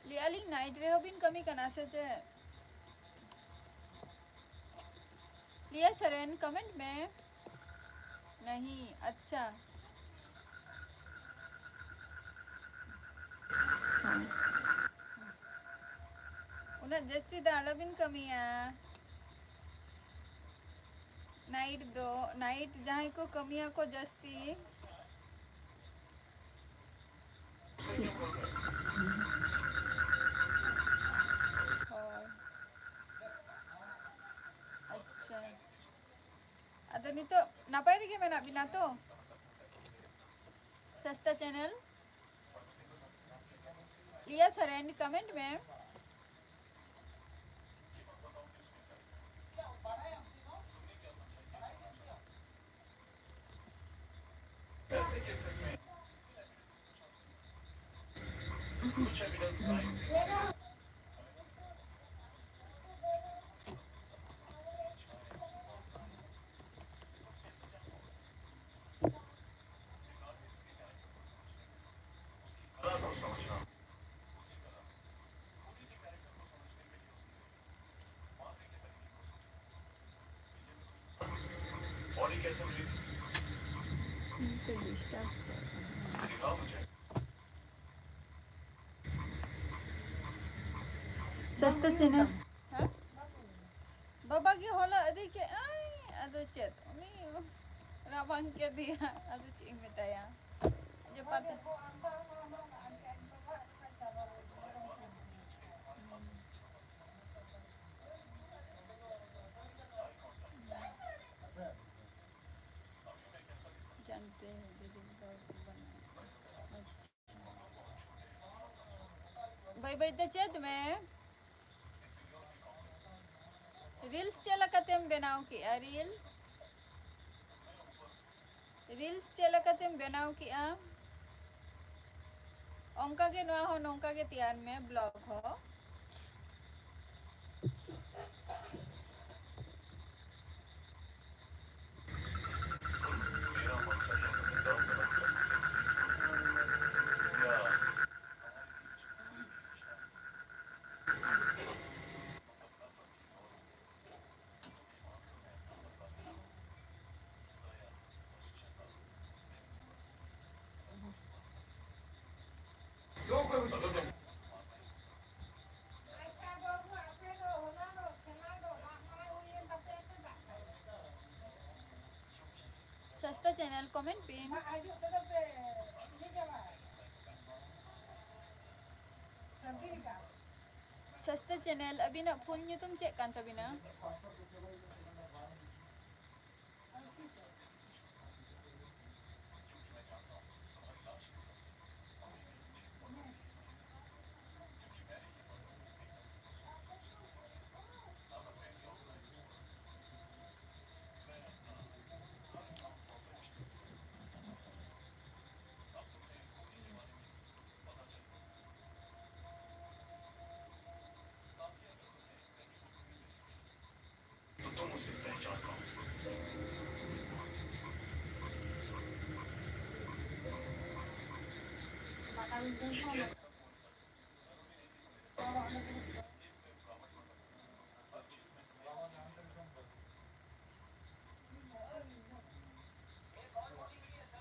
ᱞᱟᱹᱭᱮᱜᱼᱟ ᱞᱤᱧ, ᱱᱟᱭᱤᱴ ᱨᱮᱦᱚᱸ ᱵᱤᱱ ᱠᱟᱹᱢᱤ ᱠᱟᱱᱟ ᱥᱮ ᱪᱮᱫ? ᱞᱤᱭᱟ ᱥᱚᱨᱮᱱ, ᱠᱚᱢᱮᱱᱴ ᱢᱮ᱾ ᱱᱟᱦᱤ, ᱟᱪᱪᱷᱟ᱾ ᱩᱱᱟᱹᱜ ᱡᱟᱹᱥᱛᱤ ᱫᱚ ᱟᱞᱚᱵᱤᱱ ᱠᱟᱹᱢᱤᱭᱟ᱾ ᱱᱟᱭᱤᱴ ᱫᱚ, ᱱᱟᱭᱤᱴ ᱡᱟᱦᱟᱸᱭ ᱠᱚ ᱠᱟᱹᱢᱤᱭᱟᱠᱚ ᱡᱟᱹᱥᱛᱤ, ᱦᱳᱭ᱾ ᱟᱪᱪᱷᱟ᱾ ᱟᱫᱚ ᱱᱤᱛᱚᱜ ᱱᱟᱯᱟᱭ ᱨᱮᱜᱮ ᱢᱮᱱᱟᱜ ᱵᱤᱱᱟ ᱛᱚ? ᱥᱚᱥᱛᱟ ᱪᱮᱱᱮᱞ᱾ ᱞᱤᱭᱟ ᱥᱚᱨᱮᱱ, ᱠᱚᱢᱮᱱᱴ ᱢᱮ᱾ ᱥᱚᱥᱛᱟ ᱪᱮᱱᱮᱞ᱾ ᱦᱮᱸ? ᱵᱟᱵᱟ ᱜᱮ ᱦᱚᱞᱟ ᱤᱫᱤ ᱠᱮᱜᱼᱟᱭ, ᱟᱫᱚ ᱪᱮᱫ? ᱩᱱᱤ ᱨᱟᱵᱟᱝ ᱠᱮᱫᱮᱭᱟ, ᱟᱫᱚ ᱪᱮᱫ ᱮᱢ ᱢᱮᱛᱟᱭᱟ? ᱡᱮ ᱯᱟᱛᱟ ᱡᱟᱱᱛᱮ ᱦᱚᱸ ᱫᱤᱫᱤ ᱵᱟᱹᱵᱩ ᱵᱟᱹᱱᱩᱜ᱾ ᱟᱪᱪᱷᱟ᱾ ᱵᱟᱹᱭ ᱵᱟᱹᱭ ᱛᱮ ᱪᱮᱫ ᱢᱮ᱾ ᱨᱤᱞᱥ ᱪᱮᱫ ᱞᱮᱠᱟᱛᱮᱢ ᱵᱮᱱᱟᱣ ᱠᱮᱜᱼᱟ? ᱨᱤᱞᱥ? Reels ᱪᱮᱫ ᱞᱮᱠᱟᱛᱮᱢ ᱵᱮᱱᱟᱣ ᱠᱮᱜᱼᱟ? ᱚᱱᱠᱟ ᱜᱮ ᱱᱚᱣᱟ ᱦᱚᱸ ᱱᱚᱝᱠᱟ ᱜᱮ ᱛᱮᱭᱟᱨ ᱢᱮ, vlog ᱦᱚᱸ᱾ ᱥᱚᱥᱛᱟ ᱪᱮᱱᱮᱞ ᱠᱚᱢᱮᱱᱴ ᱵᱤᱱ᱾ ᱥᱚᱥᱛᱟ ᱪᱮᱱᱮᱞ, ᱟᱹᱵᱤᱱᱟᱜ ᱯᱷᱩᱞ ᱧᱩᱛᱩᱢ ᱪᱮᱫ ᱠᱟᱱ ᱛᱟᱹᱵᱤᱱᱟ?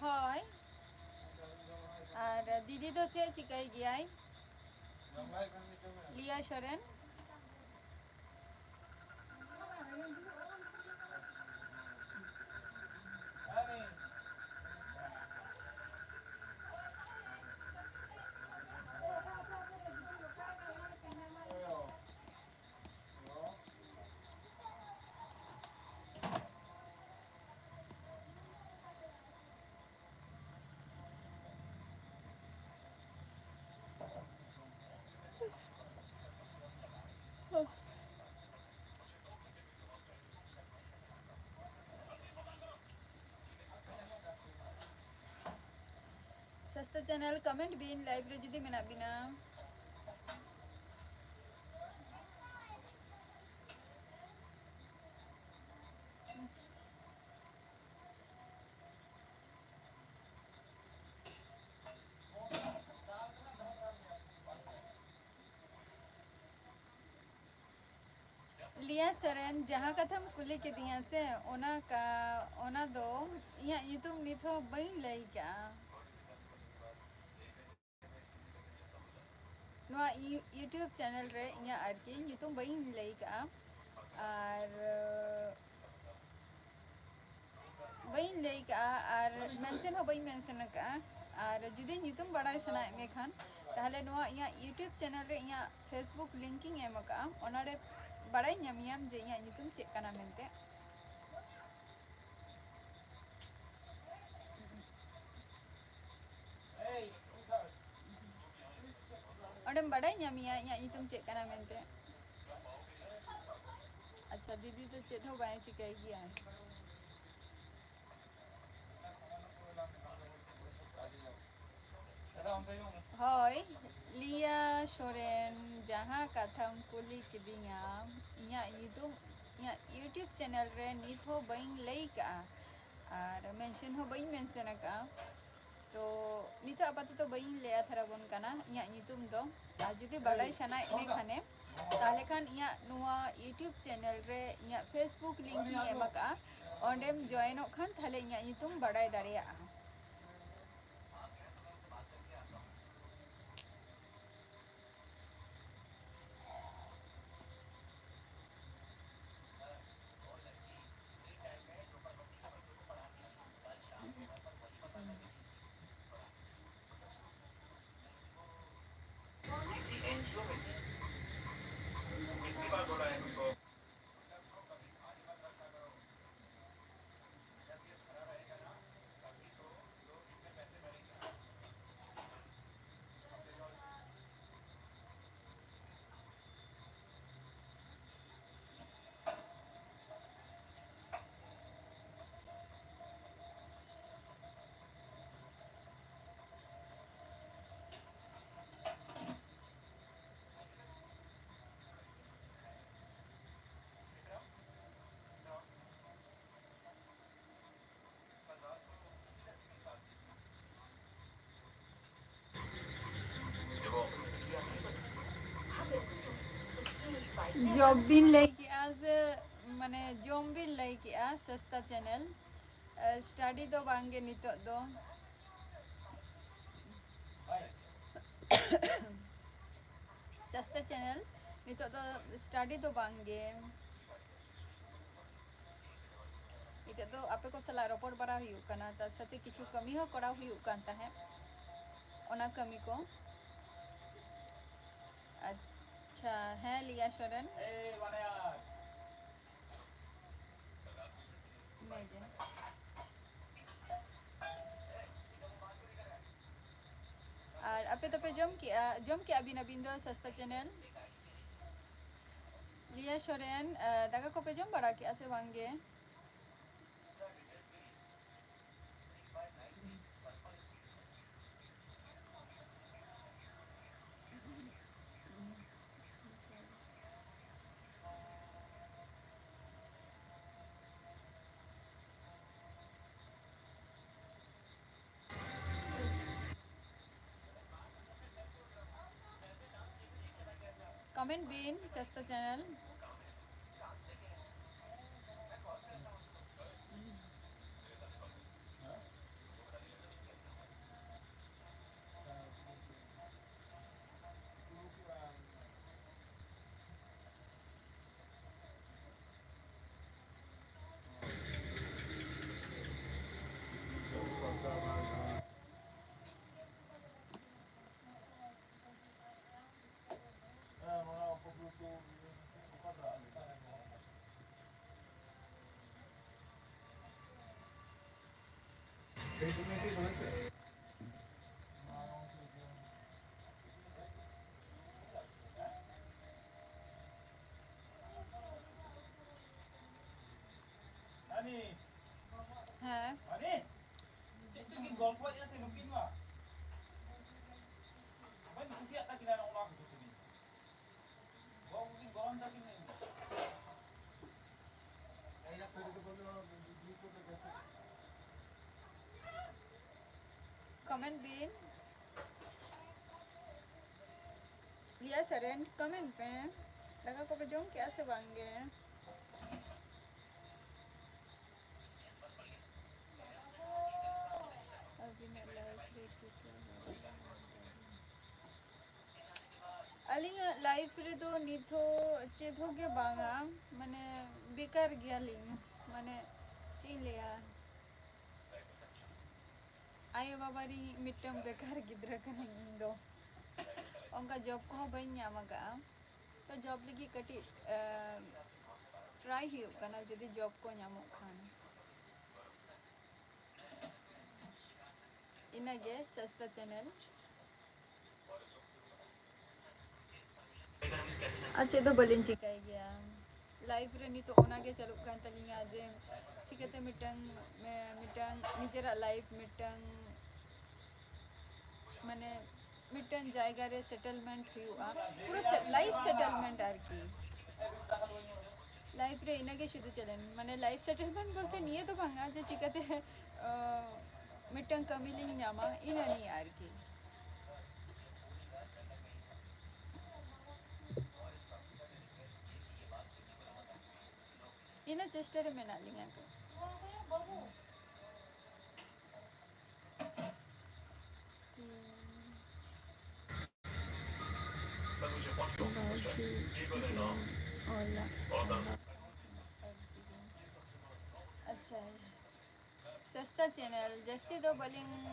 ᱦᱳᱭ᱾ ᱟᱨ ᱫᱤᱫᱤ ᱫᱚ ᱪᱮᱫ ᱪᱤᱠᱟᱹᱭ ᱜᱮᱭᱟᱭ? ᱞᱤᱭᱟ ᱥᱚᱨᱮᱱ᱾ ᱨᱟᱥᱛᱟ ᱪᱮᱱᱮᱞ ᱠᱚᱢᱮᱱᱴ ᱵᱤᱱ, ᱞᱟᱭᱤᱵᱷ ᱨᱮ ᱡᱩᱫᱤ ᱢᱮᱱᱟᱜ ᱵᱤᱱᱟ᱾ ᱞᱤᱭᱟ ᱥᱚᱨᱮᱱ, ᱡᱟᱦᱟᱸ ᱠᱟᱛᱷᱟᱢ ᱠᱩᱞᱤ ᱠᱤᱫᱤᱧᱟ ᱥᱮ, ᱚᱱᱟ ᱠᱟ-, ᱚᱱᱟ ᱫᱚ ᱤᱧᱟᱹᱜ ᱧᱩᱛᱩᱢ ᱱᱤᱛ ᱦᱚᱸ ᱵᱟᱹᱧ ᱞᱟᱹᱭ ᱠᱟᱜᱼᱟ᱾ ᱱᱚᱣᱟ ᱤᱭᱩ-, YouTube ᱪᱮᱱᱮᱞ ᱨᱮ ᱤᱧᱟᱹᱜ ᱟᱨᱠᱤ ᱧᱩᱛᱩᱢ ᱵᱟᱹᱧ ᱞᱟᱹᱭ ᱠᱟᱜᱼᱟ, ᱟᱨ ᱵᱟᱹᱧ ᱞᱟᱹᱭ ᱠᱟᱜᱼᱟ ᱟᱨ ᱢᱮᱱᱥᱮᱱ ᱦᱚᱸ ᱵᱟᱹᱧ ᱢᱮᱱᱥᱮᱱ ᱟᱠᱟᱜᱼᱟ᱾ ᱟᱨ ᱡᱩᱫᱤ ᱧᱩᱛᱩᱢ ᱵᱟᱲᱟᱭ ᱥᱟᱱᱟᱭᱮᱫ ᱢᱮ ᱠᱷᱟᱱ, ᱛᱟᱦᱚᱞᱮ ᱱᱚᱣᱟ ᱤᱧᱟᱹᱜ YouTube ᱪᱮᱱᱮᱞ ᱨᱮ ᱤᱧᱟᱹᱜ Facebook ᱞᱤᱝᱠ ᱤᱧ ᱮᱢ ᱟᱠᱟᱜᱼᱟ, ᱚᱱᱟᱨᱮ ᱵᱟᱲᱟᱭ ᱧᱟᱢᱤᱭᱟᱢ ᱡᱮ ᱤᱧᱟᱹᱜ ᱧᱩᱛᱩᱢ ᱪᱮᱫ ᱠᱟᱱᱟ ᱢᱮᱱᱛᱮ᱾ ᱚᱸᱰᱮᱢ ᱵᱟᱰᱟᱭ ᱧᱟᱢᱤᱭᱟ ᱤᱧᱟᱹᱜ ᱧᱩᱛᱩᱢ ᱪᱮᱫ ᱠᱟᱱᱟ ᱢᱮᱱᱛᱮ᱾ ᱟᱪᱪᱷᱟ, ᱫᱤᱫᱤ ᱫᱚ ᱪᱮᱫ ᱦᱚᱸ ᱵᱟᱭ ᱪᱤᱠᱟᱹᱭ ᱜᱮᱭᱟ᱾ ᱦᱳᱭ, ᱞᱤᱭᱟ ᱥᱚᱨᱮᱱ, ᱡᱟᱦᱟᱸ ᱠᱟᱛᱷᱟᱢ ᱠᱩᱞᱤ ᱠᱤᱫᱤᱧᱟ, ᱤᱧᱟᱹᱜ ᱧᱩᱛᱩᱢ ᱤᱧᱟᱹᱜ YouTube ᱪᱮᱱᱮᱞ ᱨᱮ ᱱᱤᱛ ᱦᱚᱸ ᱵᱟᱹᱧ ᱞᱟᱹᱭ ᱠᱟᱜᱼᱟ ᱟᱨ ᱢᱮᱱᱥᱮᱱ ᱦᱚᱸ ᱵᱟᱹᱧ ᱢᱮᱱᱥᱮᱱ ᱟᱠᱟᱜᱼᱟ᱾ ᱛᱚ ᱱᱤᱛᱚᱜ ᱟᱯᱟᱛᱚᱛᱚ ᱵᱟᱹᱧ ᱞᱟᱹᱭ ᱟᱛᱷᱟᱨ ᱟᱵᱚᱱ ᱠᱟᱱᱟ ᱤᱧᱟᱹᱜ ᱧᱩᱛᱩᱢ ᱫᱚ᱾ ᱟᱨ ᱡᱩᱫᱤ ᱵᱟᱰᱟᱭ ᱥᱟᱱᱟᱭᱮᱫ ᱢᱮ ᱠᱷᱟᱱᱮ, ᱛᱟᱦᱚᱞᱮ ᱠᱷᱟᱱ ᱤᱧᱟᱹᱜ ᱱᱚᱣᱟ YouTube ᱪᱮᱱᱮᱞ ᱨᱮ ᱤᱧᱟᱹᱜ Facebook ᱞᱤᱝᱠ ᱤᱧ ᱮᱢ ᱟᱠᱟᱜᱼᱟ, ᱚᱸᱰᱮᱢ ᱡᱚᱭᱮᱱᱚᱜ ᱠᱷᱟᱱ ᱛᱟᱦᱚᱞᱮ ᱤᱧᱟᱹᱜ ᱧᱩᱛᱩᱢ ᱵᱟᱰᱟᱭ ᱫᱟᱲᱮᱭᱟᱜᱼᱟ᱾ किसी एनजीओ में थी। कितनी बार बोला है तुमको? ᱡᱚᱢ ᱵᱤᱱ ᱞᱟᱹᱭ ᱠᱮᱜᱼᱟ ᱥᱮ, ᱢᱟᱱᱮ, ᱡᱚᱢ ᱵᱤᱱ ᱞᱟᱹᱭ ᱠᱮᱜᱼᱟ, ᱥᱟᱥᱛᱟ ᱪᱮᱱᱮᱞ᱾ ᱮ, ᱥᱴᱟᱰᱤ ᱫᱚ ᱵᱟᱝ ᱜᱮ ᱱᱤᱛᱚᱜ ᱫᱚ᱾ ᱥᱟᱥᱛᱟ ᱪᱮᱱᱮᱞ, ᱱᱤᱛᱚᱜ ᱫᱚ ᱥᱴᱟᱰᱤ ᱫᱚ ᱵᱟᱝ ᱜᱮ᱾ ᱱᱤᱛᱚᱜ ᱫᱚ ᱟᱯᱮ ᱠᱚ ᱥᱟᱞᱟᱜ ᱨᱚᱯᱚᱲ ᱵᱟᱲᱟ ᱦᱩᱭᱩᱜ ᱠᱟᱱᱟ, ᱛᱟᱨ ᱥᱟᱛᱷᱮ ᱠᱤᱪᱷᱩ ᱠᱟᱹᱢᱤ ᱦᱚᱸ ᱠᱚᱨᱟᱣ ᱦᱩᱭᱩᱜ ᱠᱟᱱ ᱛᱟᱦᱮᱸᱫ, ᱚᱱᱟ ᱠᱟᱹᱢᱤ ᱠᱚ᱾ ᱟᱪᱪᱷᱟ, ᱦᱮᱸ, ᱞᱤᱭᱟ ᱥᱚᱨᱮᱱ᱾ ᱢᱮ ᱜᱮ᱾ ᱟᱨ ᱟᱯᱮ ᱫᱚᱯᱮ ᱡᱚᱢ ᱠᱮᱜᱼᱟ? ᱡᱚᱢ ᱠᱮᱜᱼᱟ ᱵᱤᱱ ᱟᱹᱵᱤᱱ ᱫᱚ ᱥᱟᱥᱛᱟ ᱪᱮᱱᱮᱞ? ᱞᱤᱭᱟ ᱥᱚᱨᱮᱱ, ᱟ, ᱫᱟᱠᱟ ᱠᱚᱯᱮ ᱡᱚᱢ ᱵᱟᱲᱟ ᱠᱮᱜᱼᱟ ᱥᱮ ᱵᱟᱝ ᱜᱮ? Comment ᱵᱤᱱ, ᱥᱟᱥᱛᱟ ᱪᱮᱱᱮᱞ᱾ ᱦᱮᱸ᱾ ᱪᱮᱫ ᱪᱚ ᱠᱤᱱ ᱜᱚᱞᱯᱚᱭᱮᱫᱼᱟ ᱥᱮ ᱱᱩᱠᱤᱱ ᱢᱟ? ᱵᱟᱹᱧ ᱠᱩᱥᱤᱭᱟᱜ ᱛᱟᱹᱠᱤᱱᱟ ᱱᱚᱜᱼᱚ ᱱᱚᱣᱟ ᱠᱚᱫᱚ ᱛᱟᱹᱠᱤᱱ᱾ ᱜᱚ ᱠᱚᱠᱤᱱ ᱜᱚᱨᱚᱢ ᱛᱟᱹᱠᱤᱱ᱾ Comment ᱵᱤᱱ᱾ ᱞᱤᱭᱟ ᱥᱚᱨᱮᱱ, comment ᱯᱮ᱾ ᱫᱟᱠᱟ ᱠᱚᱯᱮ ᱡᱚᱢ ᱠᱮᱜᱼᱟ ᱥᱮ ᱵᱟᱝ ᱜᱮ? ᱟᱹᱵᱤᱱᱟᱜ life ᱨᱮ ᱪᱤᱠᱟᱹ ᱦᱩᱭᱩᱜᱼᱟ? ᱟᱹᱞᱤᱧᱟᱜ life ᱨᱮᱫᱚ ᱱᱤᱛ ᱦᱚᱸ ᱪᱮᱫ ᱦᱚᱸ ᱜᱮ ᱵᱟᱝᱟ, ᱢᱟᱱᱮ ᱵᱮᱠᱟᱨ ᱜᱮᱭᱟᱞᱤᱧ, ᱢᱟᱱᱮ ᱪᱮᱫ ᱤᱧ ᱞᱟᱹᱭᱟ, ᱟᱭᱳ ᱵᱟᱵᱟ ᱨᱤᱱ ᱢᱤᱫᱴᱟᱝ ᱵᱮᱠᱟᱨ ᱜᱤᱫᱽᱨᱟᱹ ᱠᱟᱹᱱᱟᱹᱧ ᱤᱧ ᱫᱚ᱾ ᱚᱱᱠᱟ job ᱠᱚᱦᱚᱸ ᱵᱟᱹᱧ ᱧᱟᱢ ᱟᱠᱟᱫᱼᱟ, ᱛᱚ job ᱞᱟᱹᱜᱤᱫ ᱠᱟᱹᱴᱤᱡ ᱴᱨᱟᱭ ᱦᱩᱭᱩᱜ ᱠᱟᱱᱟ, ᱡᱩᱫᱤ job ᱠᱚ ᱧᱟᱢᱚᱜ ᱠᱷᱟᱱ᱾ ᱤᱱᱟᱹᱜᱮ ᱥᱚᱥᱛᱟ ᱪᱮᱱᱮᱞ᱾ ᱟᱨ ᱪᱮᱫ ᱫᱚ ᱵᱟᱹᱞᱤᱧ ᱪᱤᱠᱟᱹᱭ ᱜᱮᱭᱟ᱾ Life ᱨᱮ ᱱᱤᱛᱚᱜ ᱚᱱᱟᱜᱮ ᱪᱟᱹᱞᱩᱜ ᱠᱟᱱ ᱛᱟᱹᱞᱤᱧᱟ ᱡᱮ ᱪᱤᱠᱟᱹᱛᱮ ᱢᱤᱫᱴᱟᱝ, ᱢᱤᱫᱴᱟᱝ ᱱᱤᱡᱮᱨᱟᱜ life ᱢᱤᱫᱴᱟᱝ, ᱢᱟᱱᱮ ᱢᱤᱫᱴᱟᱝ ᱡᱟᱭᱜᱟ ᱨᱮ settlement ᱦᱩᱭᱩᱜᱼᱟ, ᱯᱩᱨᱟᱹ ᱥᱮ-, life settlement ᱟᱨᱠᱤ᱾ Life ᱨᱮ ᱤᱱᱟᱹᱜᱮ ᱥᱩᱫᱷᱩ challenge, ᱢᱟᱱᱮ life settlement ᱵᱚᱞᱛᱮ ᱱᱤᱭᱟᱹ ᱫᱚ ᱵᱟᱝᱟ ᱡᱮ ᱪᱤᱠᱟᱹᱛᱮ, ᱚ, ᱢᱤᱫᱴᱟᱝ ᱠᱟᱹᱢᱤ ᱞᱤᱧ ᱧᱟᱢᱟ, ᱤᱱᱟᱹ ᱱᱤᱭᱟᱹ ᱟᱨᱠᱤ᱾ ᱤᱱᱟᱹ ᱪᱮᱥᱴᱟ ᱨᱮ ᱢᱮᱱᱟᱜ ᱞᱤᱧᱟ ᱛᱚ᱾ ᱟᱪᱪᱷᱟ, ᱥᱚᱥᱛᱟ ᱪᱮᱱᱮᱞ, ᱡᱟᱹᱥᱛᱤ ᱫᱚ ᱵᱟᱹᱞᱤᱧ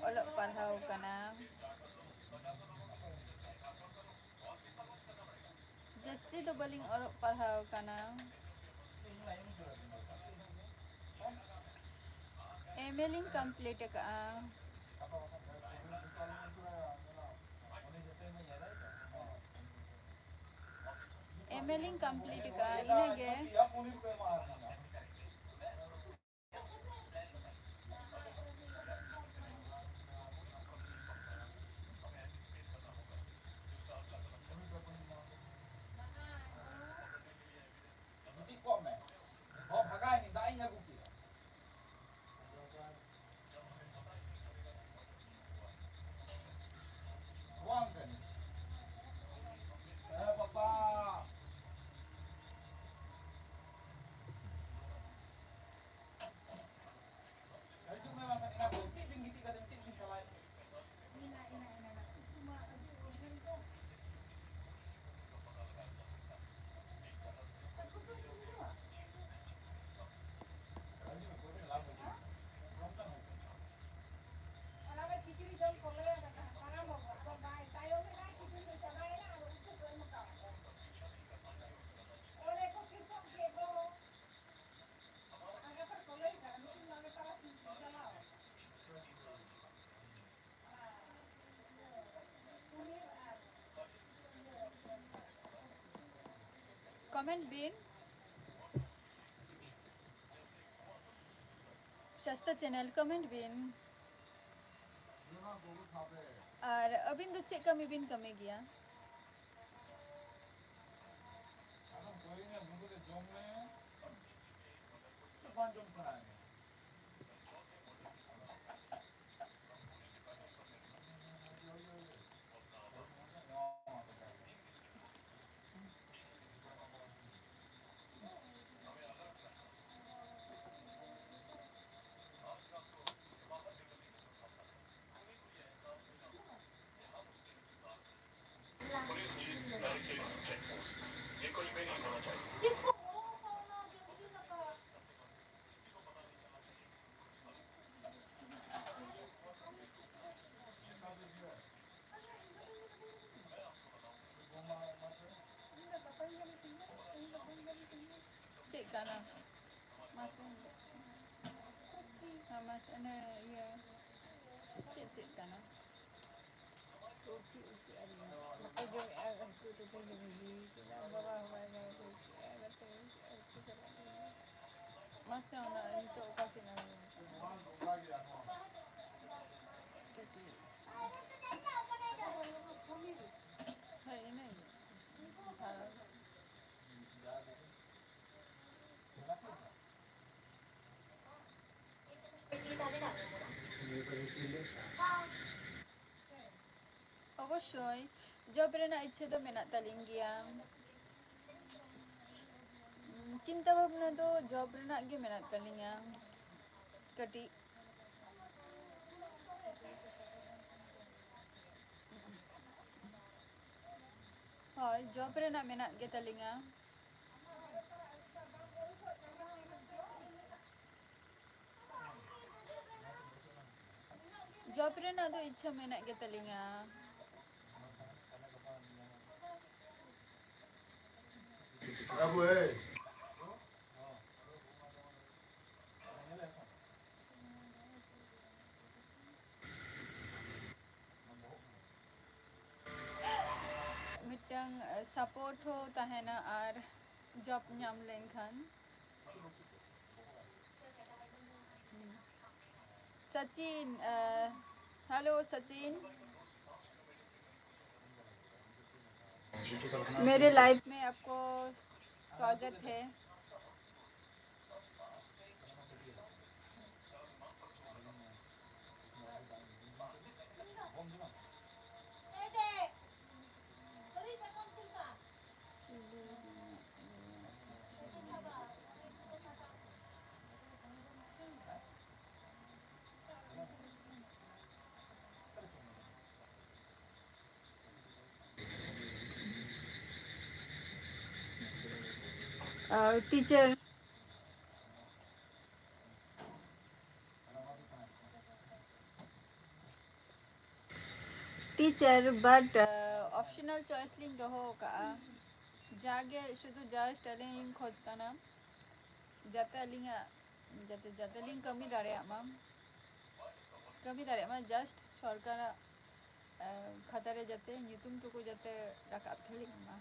ᱚᱞᱚᱜ ᱯᱟᱲᱦᱟᱣ ᱠᱟᱱᱟ᱾ ᱡᱟᱹᱥᱛᱤ ᱫᱚ ᱵᱟᱹᱞᱤᱧ ᱚᱞᱚᱜ ᱯᱟᱲᱦᱟᱣ ᱠᱟᱱᱟ᱾ ᱮᱢ ᱮ ᱞᱤᱧ complete ᱟᱠᱟᱫᱼᱟ᱾ ᱮᱢ ᱮ ᱞᱤᱧ complete ᱟᱠᱟᱫᱼᱟ, ᱤᱱᱟᱹᱜᱮ᱾ ᱜᱤᱛᱤᱡ ᱠᱚᱜ ᱢᱮ᱾ ᱦᱚ, ᱵᱷᱟᱜᱟᱭ ᱱᱤᱧ, ᱫᱟᱜ ᱤᱧ ᱟᱹᱜᱩ ᱠᱮᱫᱟ᱾ ᱱᱚᱣᱟ ᱚᱱᱠᱟᱱᱤᱡ᱾ ᱦᱮᱸ, ᱵᱟᱯᱟ᱾ ᱠᱚᱢᱮᱱᱴ ᱵᱤᱱ᱾ ᱥᱟᱥᱛᱟ ᱪᱮᱱᱮᱞ ᱠᱚᱢᱮᱱᱴ ᱵᱤᱱ᱾ ᱟᱨ ᱟᱹᱵᱤᱱ ᱫᱚ ᱪᱮᱫ ᱠᱟᱹᱢᱤ ᱵᱤᱱ ᱠᱟᱹᱢᱤ ᱜᱮᱭᱟ? ᱪᱮᱫ ᱠᱟᱱᱟ? ᱢᱟᱥᱮ, ᱦᱮᱸ, ᱢᱟᱥᱮ, ᱚᱱᱮ ᱤᱭᱟᱹ, ᱪᱮᱫ ᱪᱮᱫ ᱠᱟᱱᱟ? ᱵᱟᱠᱚ ᱡᱚᱢᱮᱜᱼᱟ, ᱦᱟᱹᱥᱩ ᱠᱟᱛᱮ ᱡᱚᱢ ᱤᱫᱤ ᱠᱮᱫᱟ, ᱵᱟᱵᱟ ᱦᱚᱸ ᱵᱟᱭ ᱧᱟᱢ ᱠᱮᱫᱟ, ᱠᱟᱛᱮ ᱟᱨᱠᱤ ᱪᱟᱞᱟᱜ ᱠᱟᱱᱟ᱾ ᱢᱟᱥᱮ, ᱚᱱᱟ ᱱᱤᱛᱚᱜ ᱚᱠᱟ ᱥᱮᱫ ᱮᱢ ᱠᱟᱹᱴᱤᱡ᱾ ᱦᱳᱭ, ᱤᱱᱟᱹᱜᱮ᱾ ᱟᱨ ᱚᱵᱚᱥᱥᱳᱭ, ᱡᱚᱵ ᱨᱮᱱᱟᱜ ᱤᱪᱪᱷᱟᱹ ᱫᱚ ᱢᱮᱱᱟᱜ ᱛᱟᱹᱞᱤᱧ ᱜᱮᱭᱟ᱾ ᱩᱸ, ᱪᱤᱱᱛᱟᱹ ᱵᱷᱟᱵᱽᱱᱟ ᱫᱚ ᱡᱚᱵ ᱨᱮᱱᱟᱜ ᱜᱮ ᱢᱮᱱᱟᱜ ᱛᱟᱹᱞᱤᱧᱟ ᱠᱟᱹᱴᱤᱡ᱾ ᱦᱳᱭ, ᱡᱚᱵ ᱨᱮᱱᱟᱜ ᱢᱮᱱᱟᱜ ᱜᱮ ᱛᱟᱹᱞᱤᱧᱟ᱾ ᱡᱚᱵ ᱨᱮᱱᱟᱜ ᱫᱚ ᱤᱪᱪᱷᱟᱹ ᱢᱮᱱᱟᱜ ᱜᱮ ᱛᱟᱹᱞᱤᱧᱟ᱾ ᱟᱵᱚ, ᱮᱭ᱾ ᱢᱤᱫᱴᱟᱝ, ᱮ, ᱥᱟᱯᱳᱨᱴ ᱦᱚᱸ ᱛᱟᱦᱮᱱᱟ ᱟᱨ ᱡᱚᱵ ᱧᱟᱢ ᱞᱮᱱᱠᱷᱟᱱ᱾ ᱥᱟᱪᱤᱱ, ᱦᱮᱞᱳ ᱥᱟᱪᱤᱱ, मेरे लाइव में आपको स्वागत है। टीचर, ᱴᱤᱪᱟᱨ, ᱵᱟᱴ ᱚᱯᱥᱚᱱᱟᱞ ᱪᱚᱭᱮᱥ ᱞᱤᱧ ᱫᱚᱦᱚ ᱟᱠᱟᱫᱼᱟ᱾ ᱡᱟᱜᱮ ᱥᱩᱫᱷᱩ ᱡᱟᱥᱴ ᱟᱹᱞᱤᱧ ᱞᱤᱧ ᱠᱷᱚᱡᱽ ᱠᱟᱱᱟ, ᱡᱟᱛᱮ ᱟᱹᱞᱤᱧᱟᱜ, ᱡᱟᱛᱮ, ᱡᱟᱛᱮ ᱞᱤᱧ ᱠᱟᱹᱢᱤ ᱫᱟᱲᱮᱭᱟᱜ ᱢᱟ, ᱠᱟᱹᱢᱤ ᱫᱟᱲᱮᱭᱟᱜ ᱢᱟ, ᱡᱟᱥᱴ ᱥᱚᱨᱠᱟᱨᱟᱜ ᱠᱷᱟᱛᱟ ᱨᱮ ᱡᱟᱛᱮ ᱧᱩᱛᱩᱢ ᱴᱩᱠᱩ ᱡᱟᱛᱮ ᱨᱟᱠᱟᱵ ᱛᱟᱹᱞᱤᱧ ᱢᱟ᱾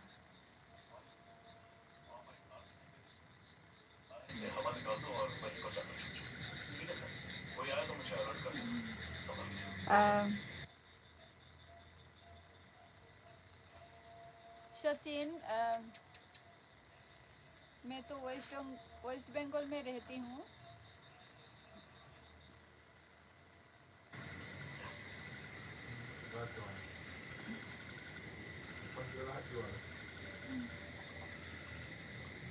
ᱟᱢ, ᱥᱚᱪᱤᱱ, ᱟᱢ, मैं तो वेस्ट, वेस्ट बंगाल में रहती हूँ।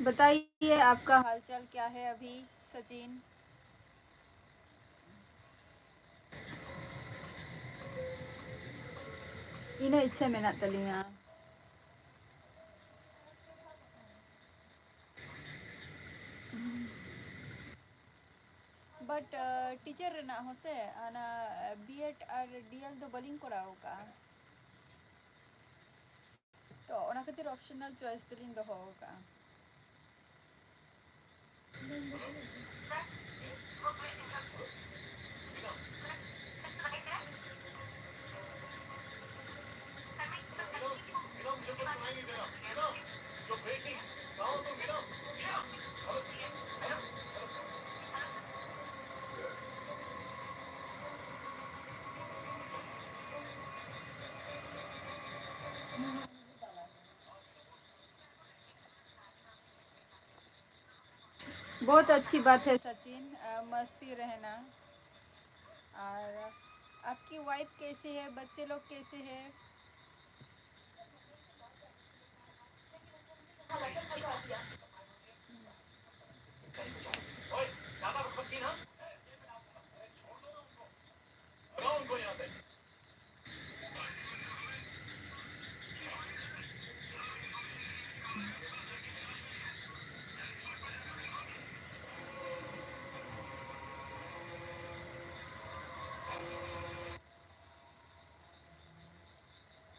बताइए, आपका हालचाल क्या है अभी, सचिन? ᱤᱱᱟᱹ ᱤᱪᱪᱷᱟᱹ ᱢᱮᱱᱟᱜ ᱛᱟᱹᱞᱤᱧᱟ᱾ ᱵᱟᱴ ᱴᱤᱪᱟᱨ ᱨᱮᱱᱟᱜ ᱦᱚᱸ ᱥᱮ, ᱚᱱᱟ ᱵᱤ ᱮᱰ ᱟᱨ ᱰᱤ ᱮᱞ ᱫᱚ ᱵᱟᱹᱞᱤᱧ ᱠᱚᱨᱟᱣ ᱟᱠᱟᱫᱼᱟ᱾ ᱛᱚ ᱚᱱᱟ ᱠᱷᱟᱹᱛᱤᱨ ᱚᱯᱥᱚᱱᱟᱞ ᱪᱚᱭᱮᱥ ᱫᱚᱞᱤᱧ ᱫᱚᱦᱚ ᱟᱠᱟᱫᱼᱟ᱾ बहुत अच्छी बात है सचिन, अ, मस्ती रहना। और आपकी वाइफ कैसे है, बच्चे लोग कैसे हैं?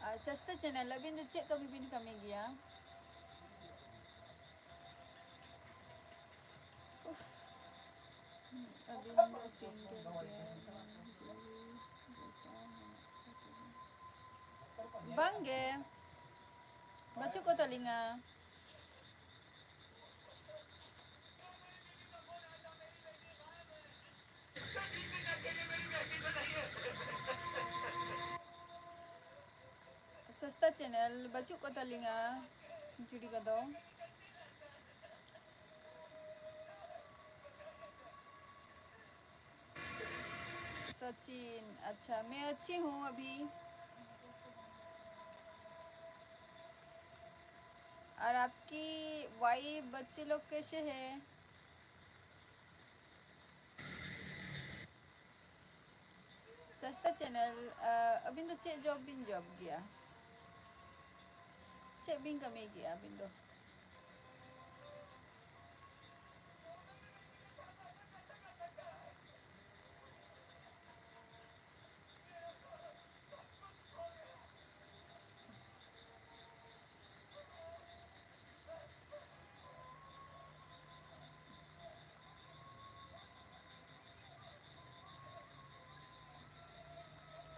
ᱟᱨ ᱥᱚᱥᱛᱟ ᱪᱮᱱᱮᱞ, ᱟᱹᱵᱤᱱ ᱫᱚ ᱪᱮᱫ ᱠᱟᱹᱢᱤ ᱵᱤᱱ ᱠᱟᱹᱢᱤ ᱜᱮᱭᱟ? ᱩᱯᱷ, ᱟᱹᱵᱤᱱ ᱫᱚ ᱥᱤᱝᱜᱟᱨ ᱜᱮᱭᱟ ᱵᱤᱱ, ᱡᱤᱣᱤ ᱵᱮᱴᱟ ᱢᱮᱱᱟᱜ ᱠᱚ ᱛᱟᱵᱤᱱ? ᱵᱟᱝ ᱜᱮ, ᱵᱟᱹᱪᱩᱜ ᱠᱚ ᱛᱟᱹᱞᱤᱧᱟ᱾ ᱥᱚᱥᱛᱟ ᱪᱮᱱᱮᱞ, ᱵᱟᱹᱪᱩᱜ ᱠᱚ ᱛᱟᱹᱞᱤᱧᱟ ᱡᱩᱨᱤ ᱠᱚᱫᱚ᱾ सचिन, अच्छा, मैं अच्छी हूँ अभी। और आपकी वाइफ, बच्चे लोग कैसे हैं? ᱥᱚᱥᱛᱟ ᱪᱮᱱᱮᱞ, ᱟᱹᱵᱤᱱ ᱫᱚ ᱪᱮᱫ ᱡᱚᱵ ᱵᱤᱱ ᱡᱚᱵ ᱜᱮᱭᱟ? ᱪᱮᱫ ᱵᱤᱱ ᱠᱟᱹᱢᱤ ᱜᱮᱭᱟ ᱟᱹᱵᱤᱱ ᱫᱚ?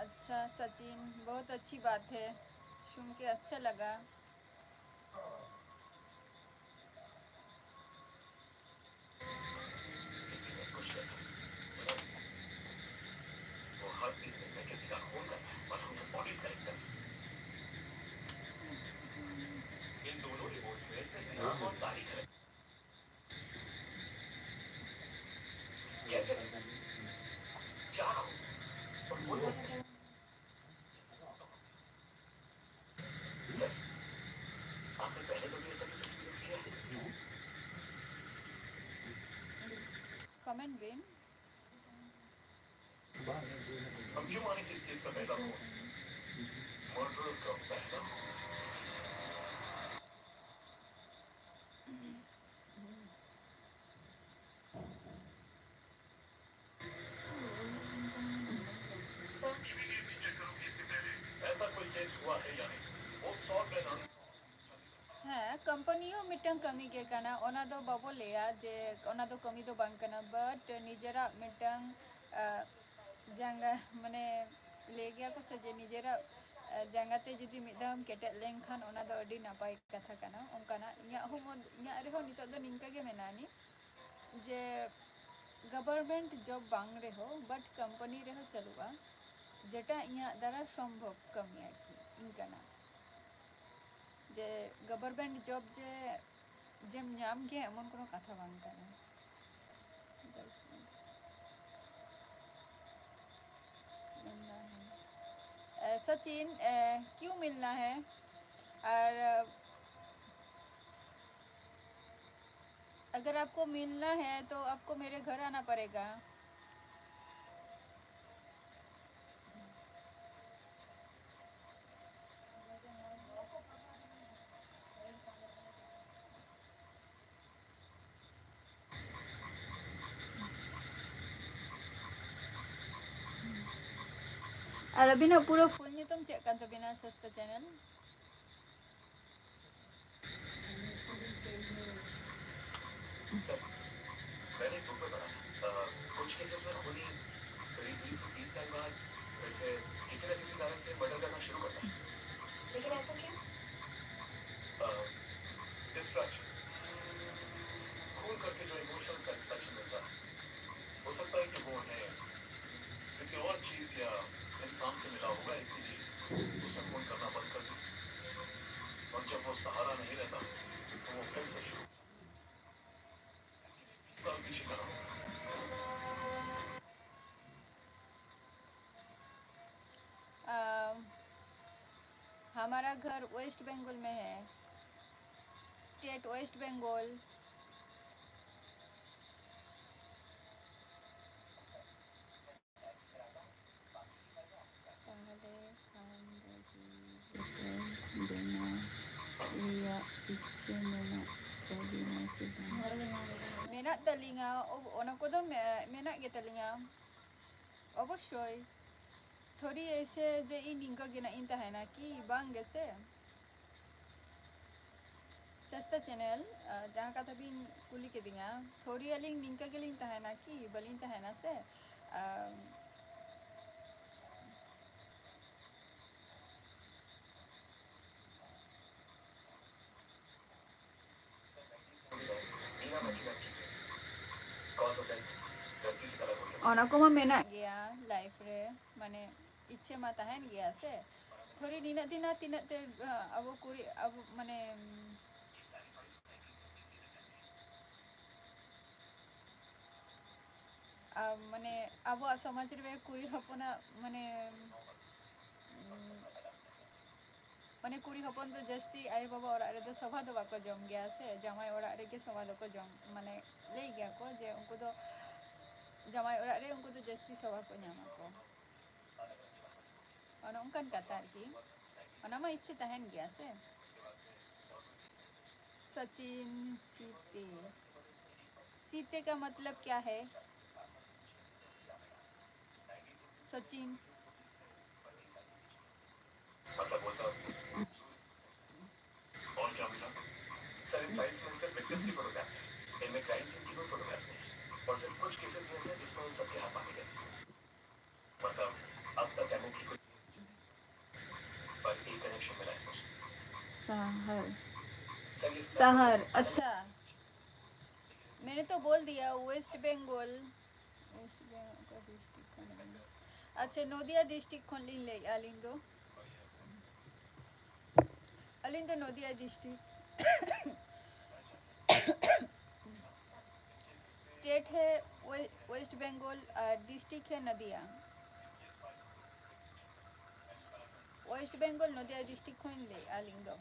अच्छा सचिन, बहुत अच्छी बात है, सुन के अच्छा लगा। किसी ने कुछ देखा। सुनो, वो हर तीन दिन में किसी का खून करता है और हम लोग बॉडीज कलेक्ट करते हैं। इन दोनों रिपोर्ट्स में सिर्फ नाम और तारीख है। ᱢᱮᱱ ᱵᱤᱱ᱾ ᱟᱢ ᱠᱤᱭᱩ ᱢᱟᱱᱮ ᱠᱤᱥ ᱠᱮᱥ ᱠᱟ ᱯᱮᱦᱞᱟ ᱠᱷᱩᱱ? ᱢᱟᱨᱰᱟᱨ ᱠᱟ ᱯᱮᱦᱞᱟ ᱠᱷᱩᱱ᱾ ᱦᱮᱸ, ᱠᱳᱢᱯᱟᱱᱤ ᱦᱚᱸ ᱢᱤᱫᱴᱟᱝ ᱠᱟᱹᱢᱤ ᱜᱮ ᱠᱟᱱᱟ, ᱚᱱᱟ ᱫᱚ ᱵᱟᱵᱚ ᱞᱟᱹᱭᱟ ᱡᱮ ᱚᱱᱟ ᱫᱚ ᱠᱟᱹᱢᱤ ᱫᱚ ᱵᱟᱝ ᱠᱟᱱᱟ, but ᱱᱤᱡᱮᱨᱟᱜ ᱢᱤᱫᱴᱟᱝ, ᱟ, ᱡᱟᱸᱜᱟ, ᱢᱟᱱᱮ, ᱞᱟᱹᱭ ᱜᱮᱭᱟ ᱠᱚ ᱥᱮ ᱡᱮ ᱱᱤᱡᱮᱨᱟᱜ, ᱟ, ᱡᱟᱸᱜᱟ ᱛᱮ ᱡᱩᱫᱤ ᱢᱤᱫ ᱫᱷᱟᱣ ᱮᱢ ᱠᱮᱴᱮᱡ ᱞᱮᱱᱠᱷᱟᱱ ᱚᱱᱟ ᱫᱚ ᱟᱹᱰᱤ ᱱᱟᱯᱟᱭ ᱠᱟᱛᱷᱟ ᱠᱟᱱᱟ᱾ ᱚᱱᱠᱟᱱᱟᱜ ᱤᱧᱟᱹᱜ ᱦᱚᱸ ᱢᱚᱱ-, ᱤᱧᱟᱹᱜ ᱨᱮᱦᱚᱸ ᱱᱤᱛᱚᱜ ᱫᱚ ᱱᱤᱝᱠᱟᱹ ᱜᱮ ᱢᱮᱱᱟᱜᱼᱟ ᱱᱤ-, ᱡᱮ government job ᱵᱟᱝ ᱨᱮᱦᱚᱸ, but company ᱨᱮᱦᱚᱸ ᱪᱟᱹᱞᱩᱜᱼᱟ, ᱡᱮᱴᱟ ᱤᱧᱟᱹᱜ ᱫᱟᱨᱟ ᱥᱚᱢᱵᱷᱚᱵ ᱠᱟᱹᱢᱤ ᱟᱨᱠᱤ, ᱤᱱᱠᱟᱱᱟᱜ᱾ ᱡᱮ government job ᱡᱮ, ᱡᱮᱢ ᱧᱟᱢ ᱜᱮᱭᱟ, ᱮᱢᱚᱱ ᱠᱳᱱᱳ ᱠᱟᱛᱷᱟ ᱵᱟᱝ ᱠᱟᱱᱟ᱾ ᱵᱮᱥ, ᱵᱮᱥ᱾ ᱢᱤᱞᱱᱟ ᱦᱮ᱾ ᱮ, ᱥᱚᱪᱤᱱ, ᱮ, ᱠᱤᱭᱩ ᱢᱤᱞᱱᱟ ᱦᱮ? ᱟᱨ, ᱮ, अगर आपको मिलना है तो आपको मेरे घर आना पड़ेगा। ᱟᱨ ᱟᱹᱵᱤᱱᱟᱜ ᱯᱩᱨᱟᱹ full ᱧᱩᱛᱩᱢ ᱪᱮᱫ ᱠᱟᱱ ᱛᱟᱹᱵᱤᱱᱟ, ᱥᱚᱥᱛᱟ channel? सर, मैंने एक बुक में पढ़ा था, अ, कुछ केसेस में खूनी करीब बीस से तीस साल बाद फिर से किसी न किसी कारण से मर्डर करना शुरू करता है। लेकिन ऐसा क्यों? अ, डिस्ट्रैक्शन। खून करके जो इमोशनल सेटिस्फैक्शन मिलता है, हो सकता है कि वो उन्हें किसी और चीज या इंसान से मिला होगा, इसीलिए उसने खून करना बंद कर दिया। और जब वो सहारा नहीं रहता, तो वो फिर से शुरू। इसके लिए बीस साल पीछे जाना होगा। अम, हमारा घर वेस्ट बंगाल में है, स्टेट वेस्ट बंगाल। ᱢᱮᱱᱟᱜ ᱛᱟᱹᱞᱤᱧᱟ, ᱚᱵ-, ᱚᱱᱟ ᱠᱚᱫᱚ ᱢᱮ-, ᱢᱮᱱᱟᱜ ᱜᱮ ᱛᱟᱹᱞᱤᱧᱟ ᱚᱵᱚᱥᱥᱳᱭ᱾ ᱛᱷᱚᱲᱤ ᱮᱥᱮ ᱡᱮ ᱤᱧ ᱱᱤᱝᱠᱟᱹ ᱜᱮ ᱱᱟᱜ ᱤᱧ ᱛᱟᱦᱮᱱᱟ ᱠᱤ? ᱵᱟᱝ ᱜᱮᱥᱮ᱾ ᱥᱚᱥᱛᱟ ᱪᱮᱱᱮᱞ, ᱟᱸ, ᱡᱟᱦᱟᱸ ᱠᱟᱛᱷᱟ ᱵᱤᱱ ᱠᱩᱞᱤ ᱠᱤᱫᱤᱧᱟ, ᱛᱷᱚᱲᱤ ᱟᱹᱞᱤᱧ ᱱᱤᱝᱠᱟᱹ ᱜᱮᱞᱤᱧ ᱛᱟᱦᱮᱱᱟ ᱠᱤ? ᱵᱟᱹᱞᱤᱧ ᱛᱟᱦᱮᱱᱟ ᱥᱮ᱾ ᱟᱸ, ᱚᱱᱟ ᱠᱚᱢᱟ ᱢᱮᱱᱟᱜ ᱜᱮᱭᱟ ᱞᱟᱭᱤᱯᱷ ᱨᱮ, ᱢᱟᱱᱮ ᱤᱪᱪᱷᱟᱹ ᱢᱟ ᱛᱟᱦᱮᱱ ᱜᱮᱭᱟ ᱥᱮ᱾ ᱛᱷᱚᱲᱤ ᱱᱤᱱᱟᱹᱜ ᱫᱤᱱ ᱟᱨ ᱛᱤᱱᱟᱹᱜ ᱛᱮ, ᱟᱸ, ᱟᱵᱚ ᱠᱩᱲᱤ, ᱟᱵᱚ ᱢᱟᱱᱮ, ᱟᱨ ᱢᱟᱱᱮ ᱟᱵᱚᱣᱟᱜ ᱥᱚᱢᱟᱡᱽ ᱨᱮ ᱠᱩᱲᱤ ᱦᱚᱯᱚᱱᱟᱜ ᱢᱟᱱᱮ, ᱩᱸ, ᱢᱟᱱᱮ ᱠᱩᱲᱤ ᱦᱚᱯᱚᱱ ᱫᱚ ᱡᱟᱹᱥᱛᱤ ᱟᱭᱳᱼᱵᱟᱵᱟ ᱚᱲᱟᱜ ᱨᱮᱫᱚ ᱥᱚᱵᱷᱟ ᱫᱚ ᱵᱟᱠᱚ ᱡᱚᱢ ᱜᱮᱭᱟ ᱥᱮ, ᱡᱟᱶᱟᱭ ᱚᱲᱟᱜ ᱨᱮᱜᱮ ᱥᱚᱵᱷᱟ ᱫᱚᱠᱚ ᱡᱚᱢ, ᱢᱟᱱᱮ ᱞᱟᱹᱭ ᱜᱮᱭᱟ ᱠᱚ ᱡᱮ ᱩᱱᱠᱩ ᱫᱚ ᱡᱟᱶᱟᱭ ᱚᱲᱟᱜ ᱨᱮ ᱩᱱᱠᱩ ᱫᱚ ᱡᱟᱹᱥᱛᱤ ᱥᱚᱵᱷᱟ ᱠᱚ ᱧᱟᱢᱟ ᱠᱚ᱾ ᱚᱱᱮ ᱚᱱᱠᱟᱱ ᱠᱟᱛᱷᱟ ᱟᱨᱠᱤ, ᱚᱱᱟ ᱢᱟ ᱤᱪᱪᱷᱟᱹ ᱛᱟᱦᱮᱱ ᱜᱮᱭᱟ ᱥᱮ᱾ सचिन सीते, सीते का मतलब क्या है? सचिन। मतलब वो सब। और क्या मिला? सर, इन फाइल्स में सिर्फ विक्टिम्स की फोटोग्राफ्स हैं। इनमें क्राइम सीन की कोई फोटोग्राफ्स नहीं है। और सिर्फ कुछ केसेस में से जिसमें उन सबके हाथ मांगे गए। मतलब, अब तक एमओपी को पर एक कनेक्शन मिला है, सर। सहर। सर, ये सब सहर, अच्छा। मैंने तो बोल दिया, वेस्ट बंगाल। वेस्ट बंगाल का डिस्ट्रिक्ट कौन है? अच्छा, नदिया डिस्ट्रिक्ट ᱠᱷᱚᱱ ᱞᱤᱧ ᱞᱟᱹᱭᱮᱫᱼᱟ ᱟᱹᱞᱤᱧ ᱫᱚ᱾ ᱟᱹᱞᱤᱧ ᱫᱚ ᱱᱚᱫᱤᱭᱟ ᱰᱤᱥᱴᱨᱤᱠᱴ᱾ ᱥᱴᱮᱴ ᱦᱮ ᱣᱮ-, ᱣᱮᱥᱴ ᱵᱮᱝᱜᱚᱞ ᱟᱨ ᱰᱤᱥᱴᱨᱤᱠᱴ ᱦᱮ ᱱᱚᱫᱤᱭᱟ᱾ ᱣᱮᱥᱴ ᱵᱮᱝᱜᱚᱞ ᱱᱚᱫᱤᱭᱟ ᱰᱤᱥᱴᱨᱤᱠᱴ ᱠᱷᱚᱱ ᱞᱟᱹᱭᱮᱫᱼᱟ ᱟᱹᱞᱤᱧ ᱫᱚ᱾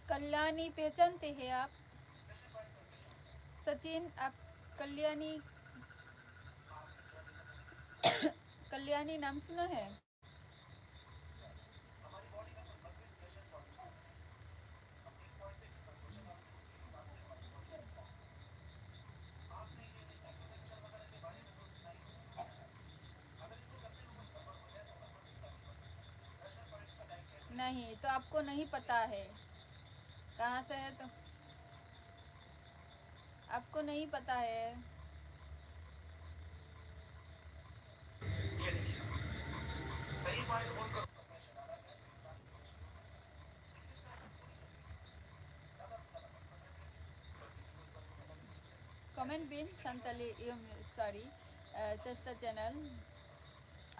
कल्याणी पहचानते हैं आप? सचिन, आप कल्याणी, कल्याणी नाम सुना है? नहीं, तो आपको नहीं पता है कहाँ से है, तो आपको नहीं पता है। ᱠᱚᱢᱮᱱᱴ ᱵᱤᱱ ᱥᱟᱱᱛᱟᱞᱤ, ᱤᱭᱟᱹ, ᱥᱚᱨᱤ, ᱥᱮᱥᱛᱟ ᱪᱮᱱᱮᱞ᱾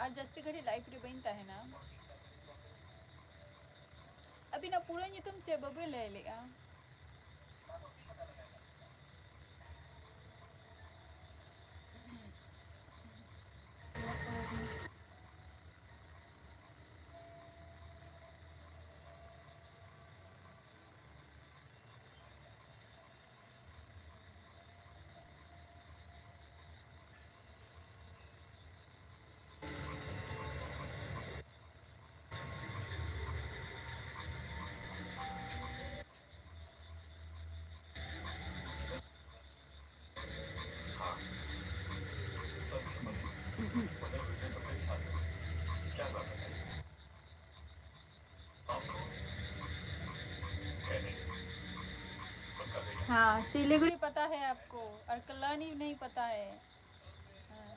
ᱟᱨ ᱡᱟᱹᱥᱛᱤ ᱜᱷᱟᱹᱲᱤᱡ ᱞᱟᱭᱤᱵᱷ ᱨᱮ ᱵᱟᱹᱧ ᱛᱟᱦᱮᱱᱟ᱾ ᱟᱹᱵᱤᱱᱟᱜ ᱯᱩᱨᱟᱹ ᱧᱩᱛᱩᱢ ᱪᱮᱫ ᱵᱟᱹᱵᱤᱱ ᱞᱟᱹᱭ ᱞᱮᱜᱼᱟ? हाँ, सिलीगुड़ी पता है आपको, और कल्याणी नहीं पता है। हाँ,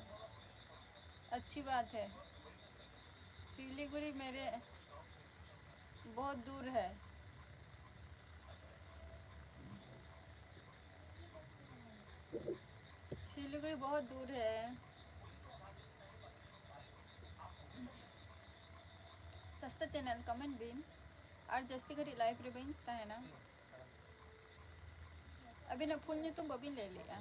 अच्छी बात है। सिलीगुड़ी मेरे बहुत दूर है। सिलीगुड़ी बहुत दूर है। ᱥᱟᱥᱛᱟ ᱪᱮᱱᱮᱞ ᱠᱚᱢᱮᱱᱴ ᱵᱤᱱ, ᱟᱨ ᱡᱟᱹᱥᱛᱤ ᱜᱷᱟᱹᱲᱤᱡ ᱞᱟᱭᱤᱵᱷ ᱨᱮ ᱵᱟᱹᱧ ᱛᱟᱦᱮᱱᱟ᱾ ᱟᱹᱵᱤᱱᱟᱜ ᱯᱷᱩᱞ ᱧᱩᱛᱩᱢ ᱵᱟᱹᱵᱤᱱ ᱞᱟᱹᱭ ᱞᱮᱜᱼᱟ᱾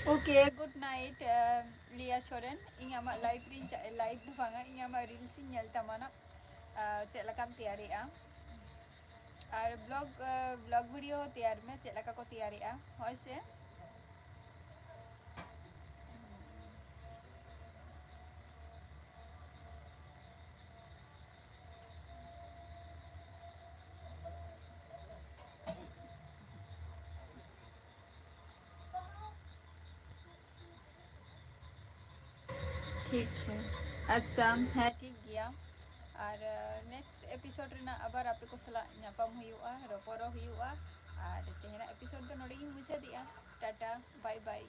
Okay, good night, uh, ᱞᱤᱭᱟ Soren. ᱤᱧ ᱟᱢᱟᱜ live ᱨᱤᱧ ᱪᱟ-, live ᱫᱚ ᱵᱟᱝᱟ, ᱤᱧ ᱟᱢᱟᱜ reels ᱤᱧ ᱧᱮᱞ ᱛᱟᱢᱟ ᱱᱟᱜ, uh, ᱪᱮᱫ ᱞᱮᱠᱟᱢ ᱛᱮᱭᱟᱨᱮᱜᱼᱟ᱾ ᱟᱨ vlog, uh, vlog video ᱦᱚᱸ ᱛᱮᱭᱟᱨ ᱢᱮ, ᱪᱮᱫ ᱞᱮᱠᱟ ᱠᱚ ᱛᱮᱭᱟᱨᱮᱜᱼᱟ, ᱦᱳᱭ ᱥᱮ? ᱴᱷᱤᱠ ᱦᱮ᱾ ᱟᱪᱪᱷᱟ, ᱦᱮᱸ, ᱴᱷᱤᱠ ᱜᱮᱭᱟ᱾ ᱟᱨ, ᱟᱸ, next episode ᱨᱮᱱᱟᱜ ᱟᱵᱟᱨ ᱟᱯᱮ ᱠᱚ ᱥᱟᱞᱟᱜ ᱧᱟᱯᱟᱢ ᱦᱩᱭᱩᱜᱼᱟ, ᱨᱚᱯᱚᱲᱚᱜ ᱦᱩᱭᱩᱜᱼᱟ᱾ ᱟᱨ ᱛᱮᱦᱮᱧᱟᱜ episode ᱫᱚ ᱱᱚᱰᱮ ᱜᱤᱧ ᱢᱩᱪᱟᱹᱫᱮᱜᱼᱟ᱾ Tata, bye bye᱾